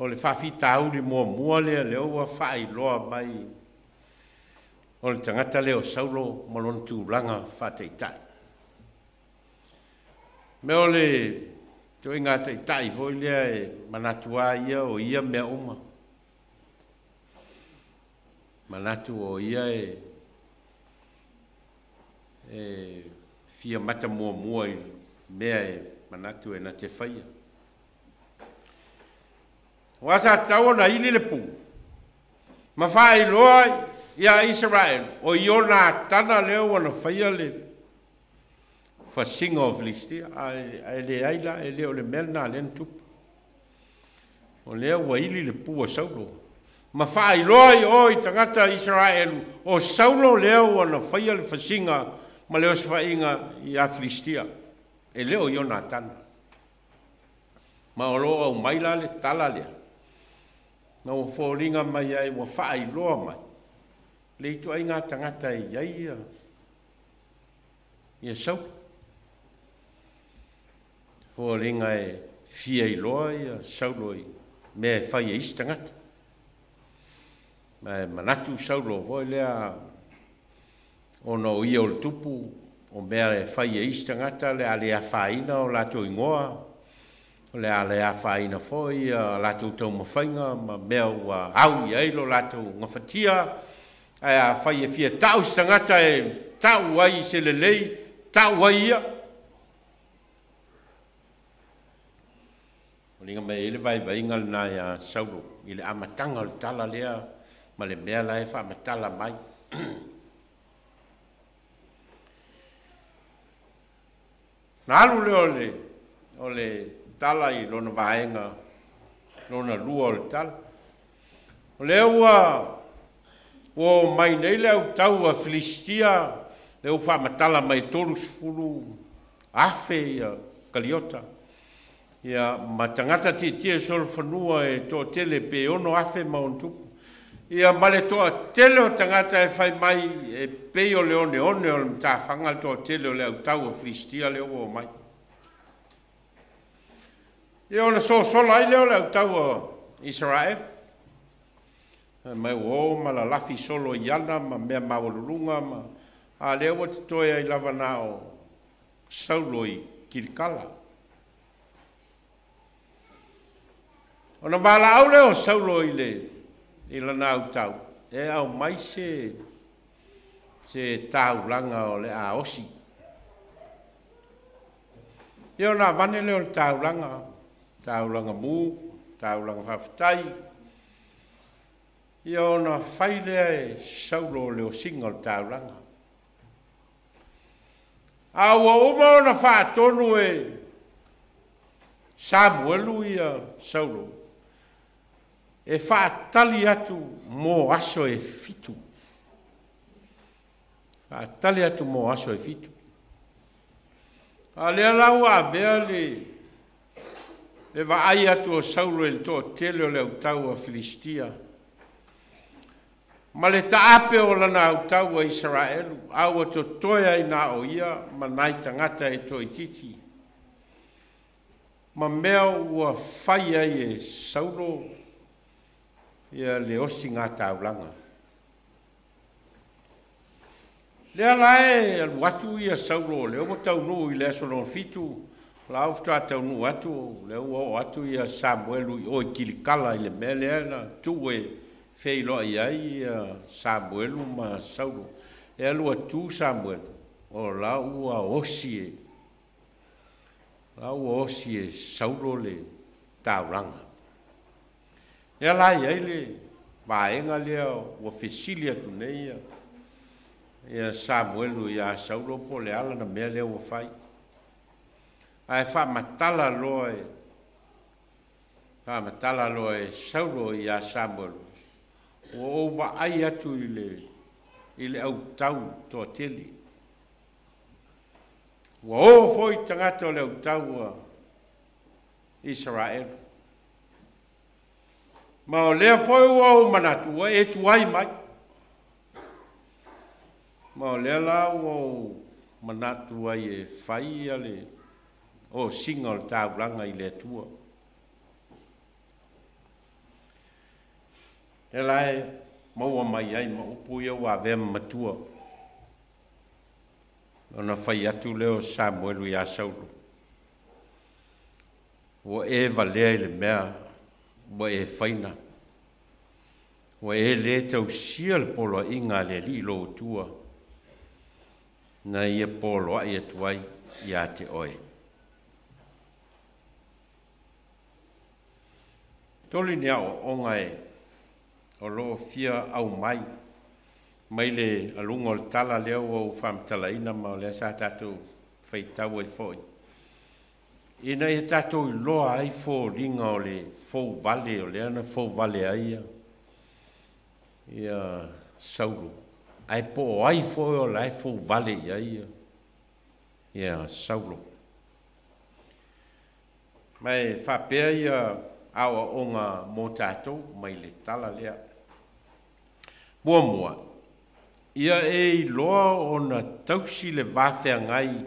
le faafitauli muamua lea lea ua faailoa mai o le tagata lea o Saulo ma lona tulaga faataitai. Mea o le toiga taitai foi lea e manatu ia o ia mea uma. Manatu o ia e fia mata muamua i mea e manatu e na te faia. Ua sa tatau ona ili le pu ma faailoa ia Isaraelu o Ionatana lea ua na faia le fasiga o Filistia. Ae leai la, e le o le mea lena lea na tupu. O lea ua ili le pu a Saulo ma faailoa i o i tagata Isaraelu o Saulo lea ua na faia le fasiga ma le osofaiga ia Filistia, e le o Ionatana. Ma o lo o aumai la le tala lea, na ua foliga mai ai ua faailoa mai le ituaiga tagata e i ai ia Saulo. Foliga e fia iloa ia Saulo i mea e fai e isi tagata. Ma e manatu Saulo foi lea Ona o ia o le tupu, o mea e fai e isi tagata o le a le afaina o latou igoa, o le a le afaina foi a latou taumafaiga ma mea ua au i ai lo latou gafatia, ae afai e fia ta'u se tagata e ta'u ai i se lelei, ta'u ai ia. Foliga mai e i ai le vaivaiga lena ia Saulo i le amataga o le tala lea ma le mea la e faamatala mai. Na alu lea o le tala i lona vaega lona lua o le tala. O lea ua o mai nei le autau a Filisitia, lea ua faamatala mai e 30,000 ia Kaliota, ia ma tagata tietie solofanua e toatele pe 6,000 ma ona tupu. Ia ma le toatele o tagata e fai mai e pei o le oneone o le matafaga le toatele o le autau a Filisitia lea ua o mai. Ia ona sosola ai lea o le autau a Isaraelu. Fai mai ua o ma lalafi solo i ana ma mea maualuluga ma a lea ua totoe ai lava na o Saulo i Kilikala. Ona valaau lea o Saulo i le i lana autau e aumai se taulaga o le a osi. Ia ona avane lea o le taulaga, taulaga mu, taulaga faafetai. Ia ona fai lea e Saulo o le osiga o le taulaga. A ua uma ona faatonu e Samuelu ia Saulo e faatali atu mo aso e 7. Faatali atu mo aso e 7. A lea la ua avea le vaai atu o Saulo i le toatele o le autau a Filisitia ma le taape o lana autau a Isaraelu, a ua totoe ai na o ia ma nai tagata e toaitiiti ma mea ua fai ai e Saulo ia le osiga taulaga. Lea la e alu atu ia Saulo, lea ua taunuu i le aso lona 7, la ua faatoa taunuu atu, lea ua oo atu ia Samuelu i o i Kilikala i le mea lea na tuu e feiloai ai ia Samuelu ma Saulo. E alu atu Samuelu, o la ua osi e, la ua osi e Saulo le taulaga. Lea la i ai le vaega lea ua fesili atu nei ia Samuelu ia Saulo po o le ala na mea lea ua fai. Ae faamatala loa e Saulo ia Samuelu, ua ou vaai atu i le autau toatele. Ua o foi tagata o le autau a Isaraelu. Ma o lea foi ua ou manatu ua e tuai mai. Ma o lea la ua ou manatu ai e fai ia le osiga o le taulaga i le Atua. Lea la e maua mai ai ma upu ia ua avea ma matua. Ona fai atu lea o Samuelu ia Saulo, ua e valea i le mea ua e faina, ua e le tausia le poloaiga a le Alii lou Atua, na ia poloai atu ai ia te oe. Tolu ni aoaoga e o loo fia au mai mai le aluga o le tala lea ua ou faamatalaina ma o lea sa tatou faitau ai foi. Ina ia tatou iloa ai foliga o le fouvale, o lea na fouvale ai ia Saulo. Ae po o ai foi o la e fouvale i ai ia Saulo. Ma e faapea ia aoaoga mo tatou mai le tala lea. Muamua, ia e iloa ona tausi le vafeagai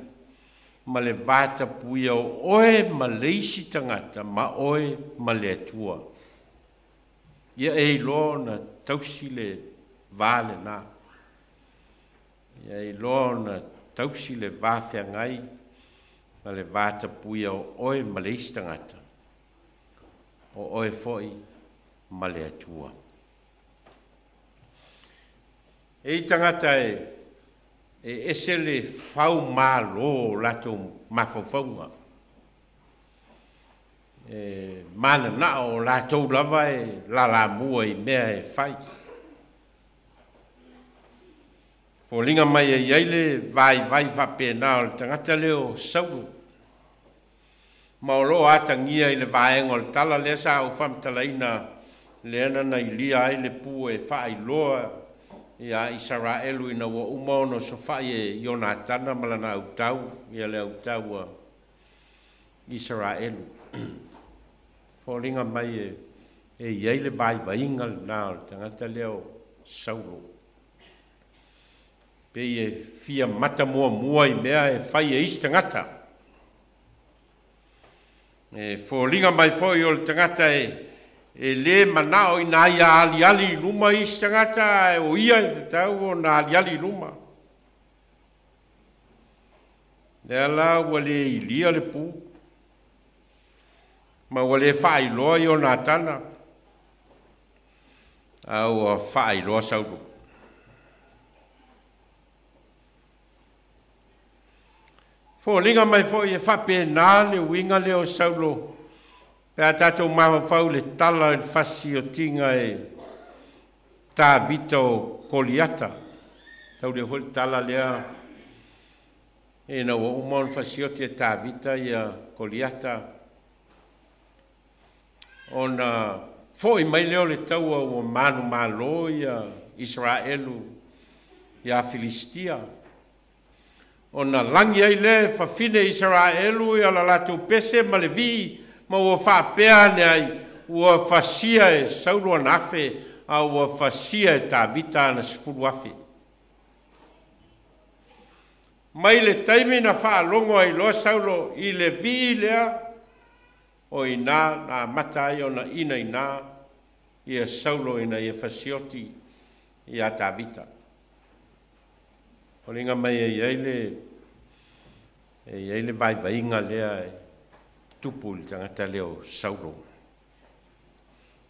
ma le vatapuia o oe ma le isi tagata ma oe ma le Atua. Ia e iloa ona tausi le va lena. Ia iloa ona tausi le vafeagai ma le vatapuia o oe ma le isi tagata, o oe foi ma le Atua. E i tagata e ese le faumālō o latou mafaufauga, e mananao o latou lava e lalamua i mea e fai. Foliga mai e i ai le vaivai faapena o le tagata lea o Saulo, ma o loo atagia i le vaega o le tala lea sa ou faamatalaina lea na nailia ai le pu e faailoa ia Isaraelu ina ua uma ona sofai e Ionatana ma lana autau, ia le autau a Isaraelu. Foliga mai e i ai le vaivaiga lena o le tagata lea o Saulo, pei e fia mata muamua i mea e fai e isi tagata. E foliga mai foi o le tagata e lē manao ina ia aliali i luma isi tagata, ae o ia e tatau ona aliali i luma. Lea la ua lē ilia le pu ma ua lē faailoa Ionatana, a ua faailoa Saulo. Foliga mai foi e faapena le uiga lea o Saulo pe a tatou mafaufau i le tala i le fasiotiga e Tavita o Koliata. Taulia foi le tala lea ina ua uma ona fasioti e Tavita ia Koliata, ona foi mai lea o le taua ua manumalo ia Isaraelu ia Filistia, ona lagi ai lea e fafine Isaraelu ia la latou pese ma le vii, ma ua faapea ane ai, ua fasia e Saulo ana afe, a ua fasia e Tavita ana 10,000. Mai le taimi na faalogo ai loa Saulo i le vii lea, o ina na amata ai ona inaina ia Saulo ina ia fasioti ia Tavita. Foliga mai e i ai le vaivaiga lea e tupu i le tagata lea o Saulo.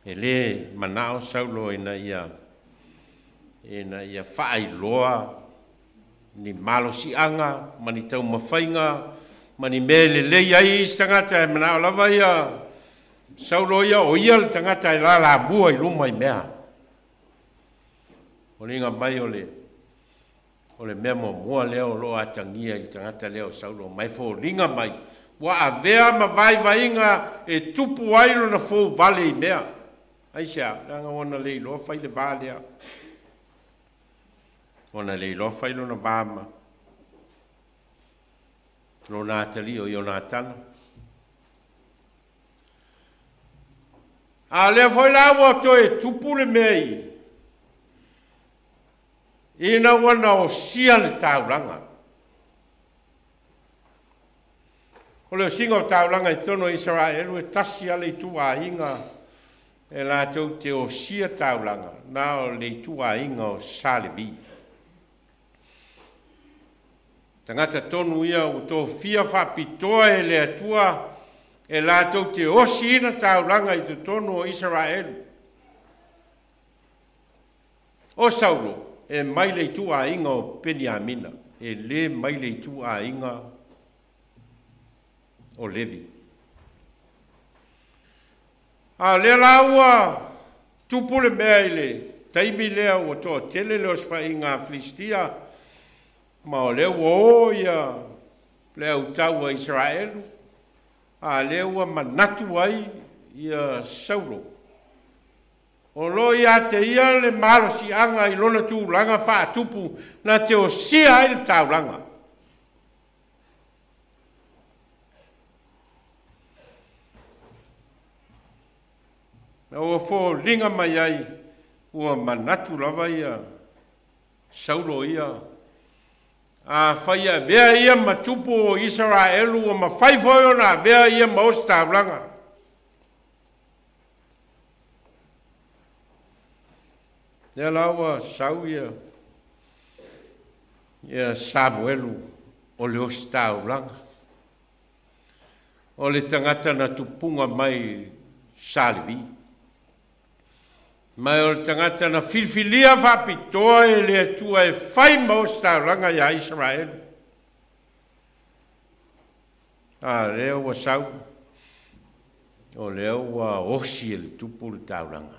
E lē manao Saulo ina ia faailoa ni malosiaga ma ni taumafaiga ma ni mea e lelei ai isi tagata, e manao lava ia Saulo ia o ia le tagata e lalamua i luma i mea. Foliga mai o le mea muamua lea o loo atagia i le tagata lea o Saulo, mai foliga mai ua avea ma vaivaiga e tupu ai lona fouvale i mea. Aisea, leaga ua le iloa fai le va lea, ona le iloa fai lona va ma lona atalii o Ionatana. A lea foi la ua toe tupu le mea i ina ua na osia le taulaga. O le osiga o taulaga i totonu o Isaraelu e tasi a le ituaiga e latou te osia taulaga, na o le ituaiga o Salevi. Tagata tonu ia ua tofia faapitoa e le Atua e latou te osiina taulaga i totonu o Isaraelu. O Saulo e mai le ituaiga o Peniamina, e lē mai le ituaiga o Levi. A lea la ua tupu le mea i le taimi lea ua toatele le osofaiga a Filistia, ma o lea ua o ia le autau a Isaraelu, a lea ua manatu ai ia Saulo. O lo ia te ia le malosiaga i lona tulaga faatupu na te osia ai le taulaga. Na ua foliga mai ai ua manatu lava ia Saulo ia, a fai avea ia ma tupu o Isaraelu ua mafai foi ona avea ia ma osi taulaga. Lea la ua sau ia Ia Samuelu o le ositaulaga, o le tagata na tupuga mai Salevi, ma o le tagata na filifilia faapitoa e le Atua e fai ma ositaulaga ia Isaraelu. A lea ua sau, o lea ua osi e le tupu le taulaga.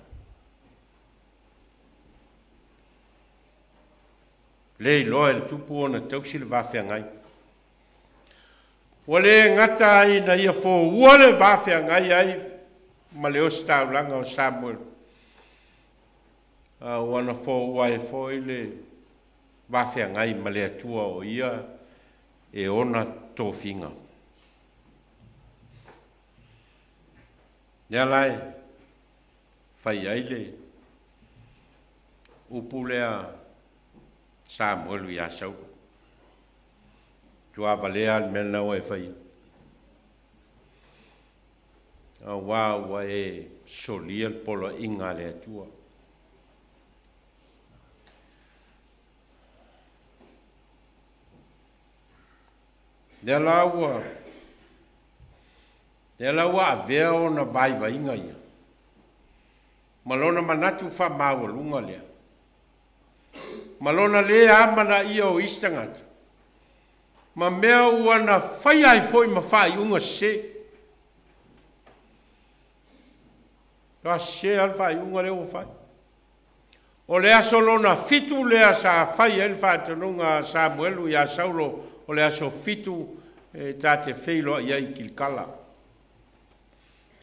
Le iloa e le tupu ona tausi le vafeagai. Ua le gata ai na ia foua le vafeagai ai ma le ositaulaga o Samuel. A ua na foua ai foi le vafeagai ma le Atua o ia e ona tofiga. Lea la e fai ai le upu lea Samuelu ia Saulo. Tuavalea le mea na ua e fai. Auā ua e solia le poloaiga a le Atua. Lea la ua lea la ua avea ona vaivaiga ia ma lona manatu faamaualuga lea, ma lona lē amanaia o isi tagata, ma mea ua na faia ai foi ma faaiuga sesē. Toa sesē lava le faaiuga lea ua fai. O le aso lona 7 lea sa fai ai le faatonuga a Samuelu ia Saulo, o le aso 7 e ta te feiloai ai i Kilikala.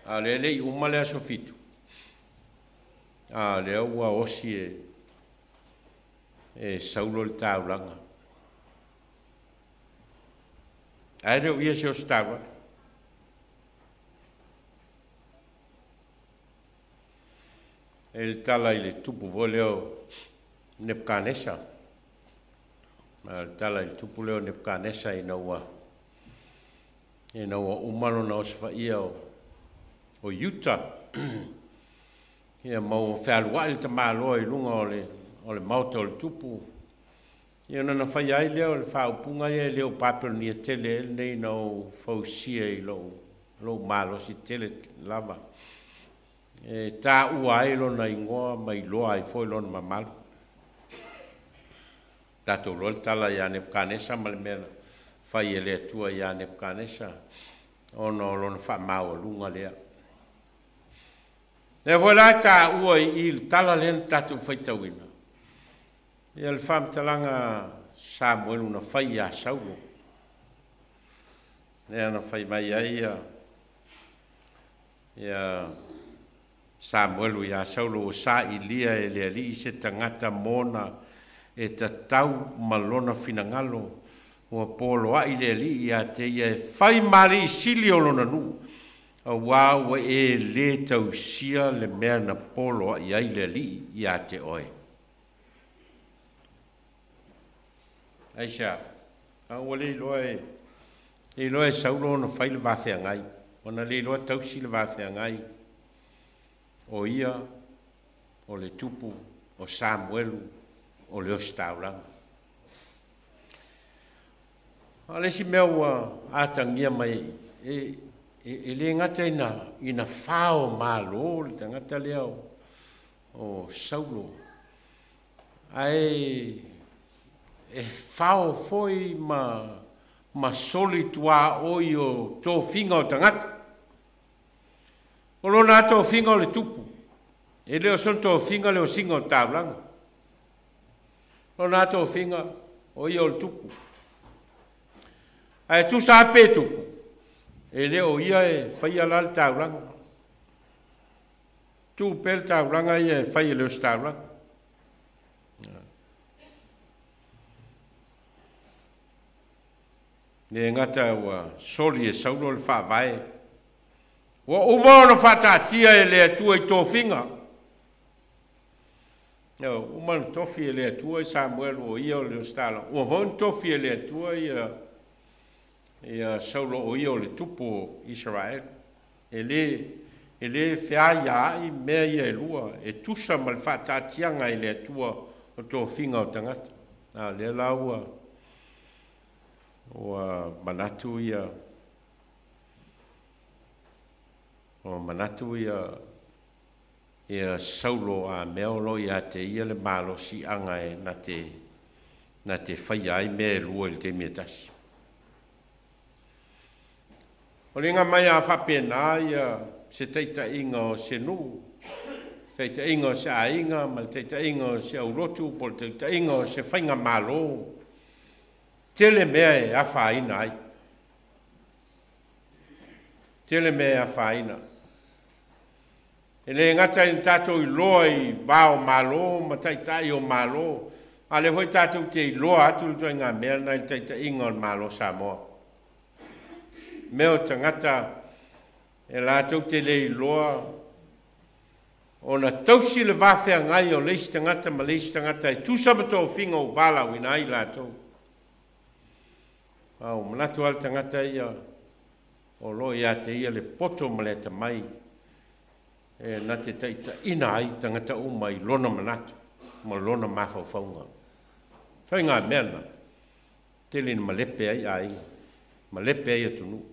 A lea le i uma le aso 7, a lea ua osi e Saulo le taulaga. Ae le o ia se ositaulaga. E le tala i le tupu foi lea o Nebukanesa. Ma le tala i le tupu lea o Nebukanesa ina ua uma lona osofaia o Iuta. Ia ma ua fealuai le tamaloa i luga o le maota o le tupu. Ia ona na fai ai lea o le faaupuga ia e le o Papelonia tele e lenei na ou fausia i lou malosi tele lava. E tāua ai lona igoa ma iloa ai foi lona mamalu. Tatou loa le tala ia Nebukanesa ma le mea na fai e le Atua ia Nebukanesa ona o lona faamaualuga lea. Lea foi la tāua i le tala lea na tatou faitauina. Ia le faamatalaga Samuelu na fai ia Saulo. Lea na fai mai ai ia Samuelu ia Saulo ua sailia e le Alii se tagata mona e tatau ma lona finagalo, ua poloai le Alii ia te ia e fai ma alii sili o lona nuu, auā ua e lē tausia le mea na poloai ai le Alii ia te oe. Aisea, a ua le iloa e Saulo ona fai le vafeagai, ona le iloa tausi le vafeagai o ia o le tupu o Samuelu o le ositaulaga. A le isi mea ua atagia mai e le gata ina fao malo le tagata lea o Saulo, ae e fao foi ma soli tuaoi o tofiga o tagata. O lona tofiga o le tupu, e le o sona tofiga le osiga o taulaga. Lona tofiga o ia o le tupu. Ae tusa pe tupu, e le o ia e faia la le taulaga. Tu pe le taulaga ia e faia le ositaulaga. Le gata ua soli e Saulo le faavae. Ua uma ona faataatia e le Atua i tofiga. Uma na tofi e le Atua i Samuelu o ia o le ositaulaga. Ua foi na tofi e le Atua ia Saulo o ia o le tupu o Israel. E le feaiaai mea ia e lua, e tusa ma le faataatiaga e le Atua o tofiga o tagata. A lea la ua Ua manatu ia ua manatu ia ia Saulo a mea o lo o ia te ia le malosiaga e na te na te faia ai mea e lua i le taimi e tasi. O le iga mai a faapena ia se taitaiga o se nuu, taitaiga o se aiga ma le taitaiga o se aulotu po o le taitaiga o se faigamalo, tele mea e afaina ai. Tele mea e afaina. E le gata ina tatou iloa i va o Malo ma taitai o Malo, a o lea foi tatou te iloa atu le ituaiga mea lena i le taitaiga o le Malo o Samoa. Mea o tagata e latou te le iloa ona tausi le va feagai o le isi tagata ma le isi tagata e tusa ma tofiga ua valaauina ai i latou. A ua manatu lava le tagata ia o lo o ia te ia le poto ma le atamai e na te taitaiina ai tagata uma i lona manatu ma lona mafaufauga. Faiga mea na tele ina malepe ai aiga, malepe ai atunuu.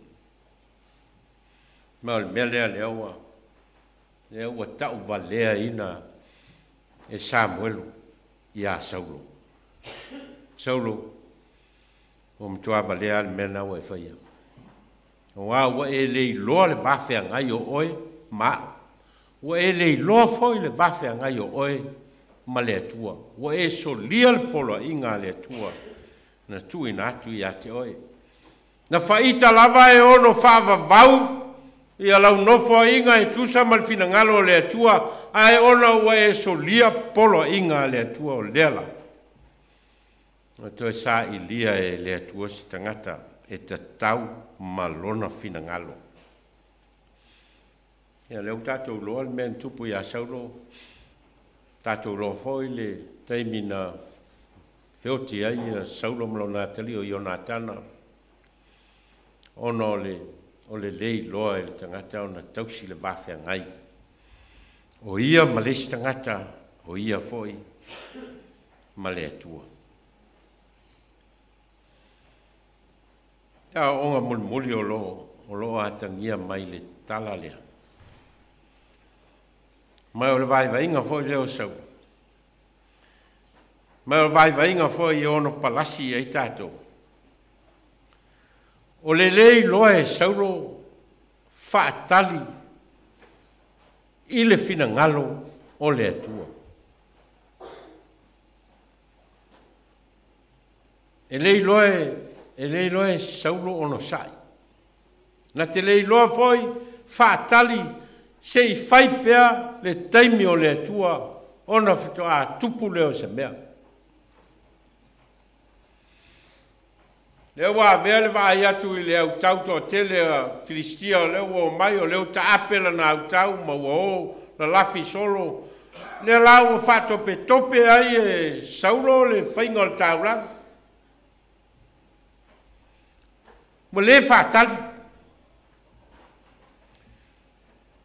Ma o le mea lea lea ua tauvaleaina e Samuelu iā Saulo. Saulo, ua matua valea le mea lena ua e faia. Auā ua e le iloa le va feagai o oe ma a'u. Ua e le iloa foi le va feagai o oe ma le Atua. Ua e solia le poloaiga a le Atua na tuuina atu ia te oe. Na faaita lava e ono faavavau ia lau nofoaiga e tusa ma le finagalo o le Atua, ae ona ua e solia poloaiga a le Atua o lea la. Ua toe sailia e le Atua se tagata e tatau ma lona finagalo. Ia lea ua tatou iloa le mea na tupu iā Saulo, tatou iloa foi le taimi na feoti ai ia Saulo ma lona atalii o Ionatana, ona o le o le le iloa e le tagata ona tausi le va feagai o ia ma le isi tagata, o ia foi ma le Atua. Le aoaoga mulimuli o lo o atagia mai le tala lea. Ma o le vaivaiga foi lea o Saulo. Ma o le vaivaiga foi e ono palasi ai tatou. O le le iloa e Saulo faatali i le finagalo o le Atua. E le iloa e Saulo ono sa'i. Na te le iloa foi faatali se i fai pea le taimi o le Atua ona faatoa tupu lea o se mea. Lea ua avea le vaai atu i le autau toatele a Filistia o lea ua omai, o lea ua taape lana autau ma ua o lalafi solo. Lea la ua faatopetope ai e Saulo le faiga o le taulaga. Ua le faatali.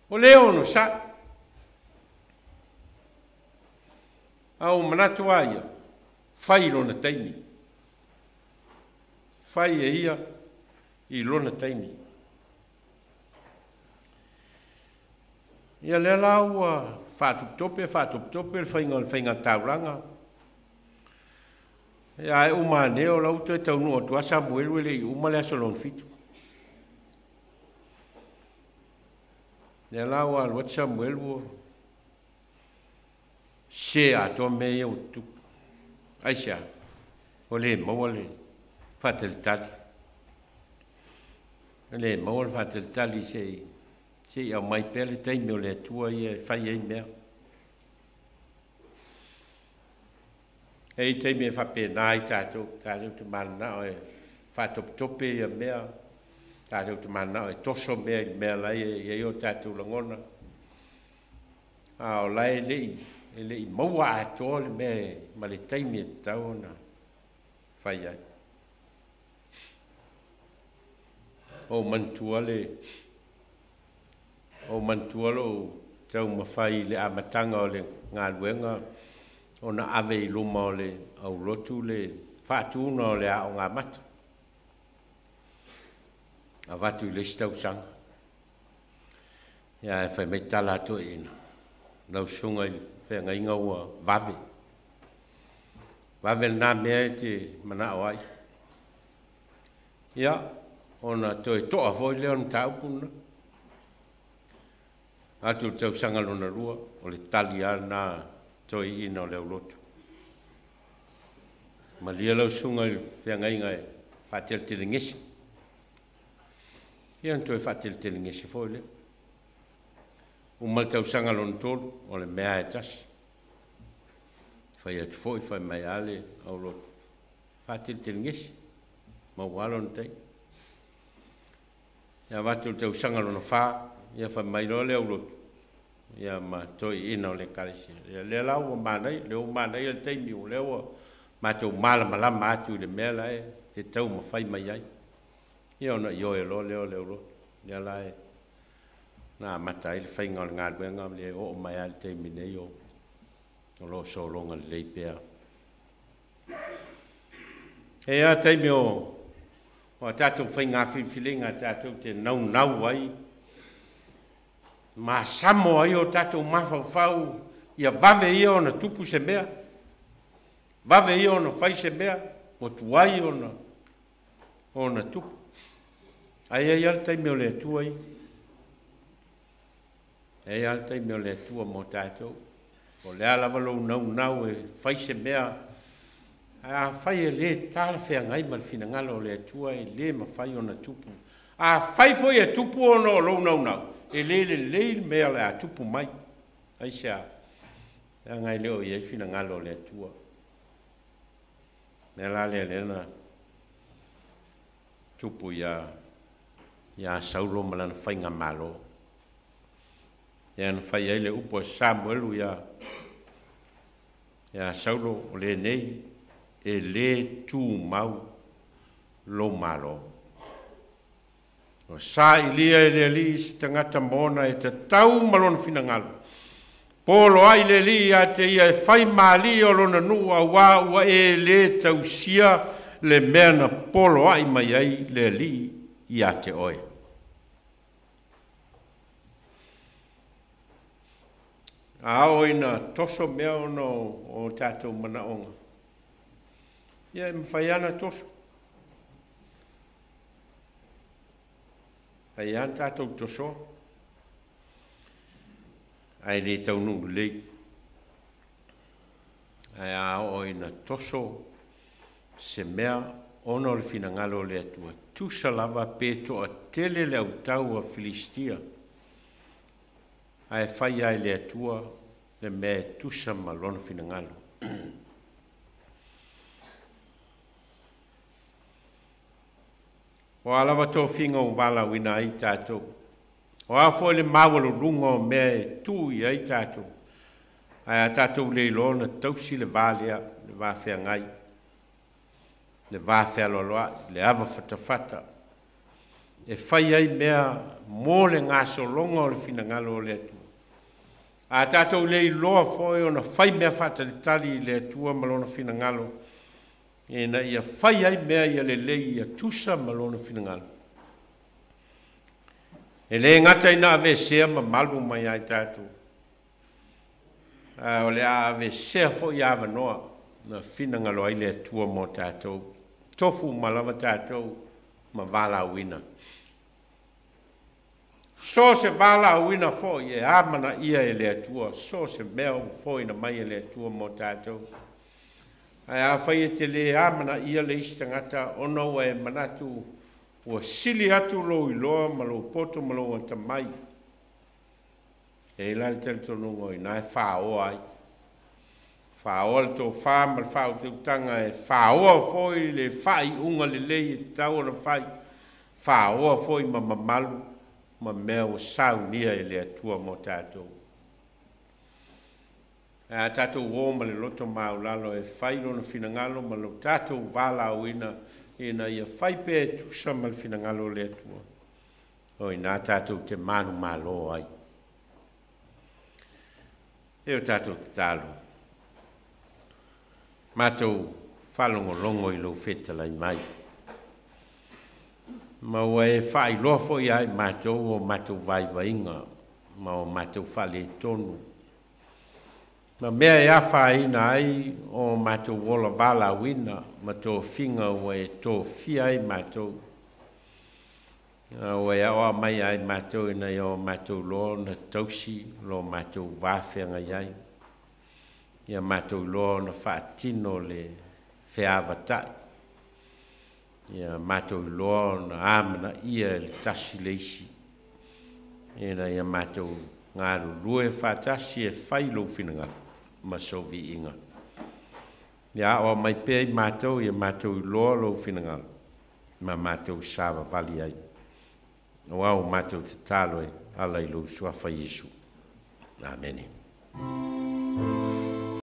Ua le ono sa'i. A ua manatu a ia, fai i lona taimi. Fai e ia i lona taimi. Ia lea la ua faatopetope le faiga o le faiga taulaga. Ia ae uma ane o lau toe taunuu atu a Samuelu e le i uma le aso lona 7. Lea la ua alu atu Samuelu ua se atoa mea ia ua tutupu. Aisea, ua le maua le faatalitali. Ua le maua le faatalitali se i aumai pea le taimi o le Atua ia e fai ai mea. E i taimi e faapena ai tatou, tatou te mananao e faatopetope ia mea, tatou te mananao e toso mea i le mea la e i ai o tatou lagona. A o la e le i maua atoa le mea ma le taimi e tatau ona fai ai. O manatua lou taumafai i le amataga o le galuega ona ave i luma o le aulotu le faatuna o le aoga mata. Avatu i le isi tausaga. Ia ae fai mai tala a toeaiina, lau susuga i le feagaiga ua vave. Vave lena mea e te manao ai. Ia, ona toe toa foi lea o le mataupu lena. Atu i le tausaga lona lua, o le tali lava lena a toeaiina o le aulotu. Malie lau susuga i le feagaiga e faateletelegese. Ia ona toe faateletelegese foi lea. Uma le tausaga lona tolu, o le mea lava e tasi. Fai atu foi, fai mai lava le aulotu, faateletelegese, maua lava lona taimi. Ia avatu i le tausaga lona fa, ia fai mai loa le aulotu, ia ma toeaiina o le ekalesia, ia lea la ua manaia, lea ua manaia le taimi, o lea ua matou malamalama atu i le mea la e te taumafai mai ai. Ia ona ioe loa lea o le aulotu, lea la e na amata ai le faiga o le galuega, lea e oo mai lava i le taimi nei o lo o sologa lelei pea. E i ai lava taimi o a tatou faiga filifiliga tatou te naunau ai, masamo ai o tatou mafaufau ia vave ia ona tupu se mea, vave ia ona fai se mea, ua tuai ona tupu. Ae i ai lava le taimi o le Atua ia. E i ai lava le taimi o le Atua mo tatou. O le a lava lou naunau e fai se mea, ae afai e le talafeagai ma le finagalo o le Atua, e le mafai ona tupu. Afai foi e tupu ona o lou naunau, e le lelei le mea o le a tupu mai. Aisea? Leaga e le o i ai finagalo o le Atua. Mea la lea lea na tupu ia Saulo ma lana faigamalo. Lea na fai ai le upu a Samuelu ia Saulo, o lenei e le tumau lou malo. O sailia e le Alii se tagata mona e tatau ma lona finagalo. Poloai le Alii ia te ia e fai ma alii o lona nuu, auā ua e lē tausia le mea na poloai mai ai le Alii ia te oe. A oo ina toso mea ona o tatou manaoga, ia e mafai lava ona toso. Mafai lava ona tatou tosoa, ae le taunuu lelei. Ae a oo ina toso se mea ona o le finagalo o le Atua, tusa lava pe toatele le autau a Filistia, ae fai lava e le Atua le mea e tusa ma lona finagalo. O a lava tofiga ua valaauina ai tatou, o a foi le maualuluga o mea e tuu i ai tatou, ae a tatou le iloa ona tausi le va lea, le va feagai, le va fealoaloai, le ava fatafata, e fai ai mea mo le gasologa o le finagalo o le Atua. A tatou le iloa foi ona fai mea faatalitali i le Atua ma lona finagalo, ina ia fai ai mea ia lelei ia tusa ma lona finagalo. E le gata ina aveesea mamalu mai ai tatou, a o le a aveesea foi avanoa na finagalo ai le Atua mo tatou. Tofu uma lava tatou ma valaauina. So se valaauina foi e amanaia e le Atua, so se mea ua foina mai e le Atua mo tatou. Ae afai e te le amanaia le isi tagata ona ua e manatu ua sili atu lou iloa ma lou poto ma lou atamai, e i ai la le talitonuga o i ina e fāoa ai. Fāoa le tofā ma le faautautaga, e fāoa foi le faaiuga lelei e tatau ona fai, fāoa foi ma mamalu ma mea ua saunia e le Atua mo tatou. Ae a tatou o ma le loto maualalo e fai lona finagalo ma lo tatou valaauina ina ia fai pea e tusa ma le finagalo o le Atua, o i ina tatou te manumalo ai. E o tatou tatalo, matou faalogologo i lou fetalai mai. Ma ua e faailoa foi ia i matou o matou vaivaiga ma o matou faaletonu, ma mea e afaina ai o matou ola valaauina ma tofiga ua e tofia ai matou. Ua e aoa mai ai matou ina ia o matou loa ona tausi lo matou vafeagai ai, ia matou loa ona faatino le feavatai, ia matou iloa ona amanaia e le tasi le isi, ina ia matou galulue faatasi e fai lou finagalo ma sou viiga. Ia aoa mai pea i matou, ia matou iloa lou finagalo ma matou savavali ai. Aua ua matou tatalo e ala i lou suafa Iesu. Amene.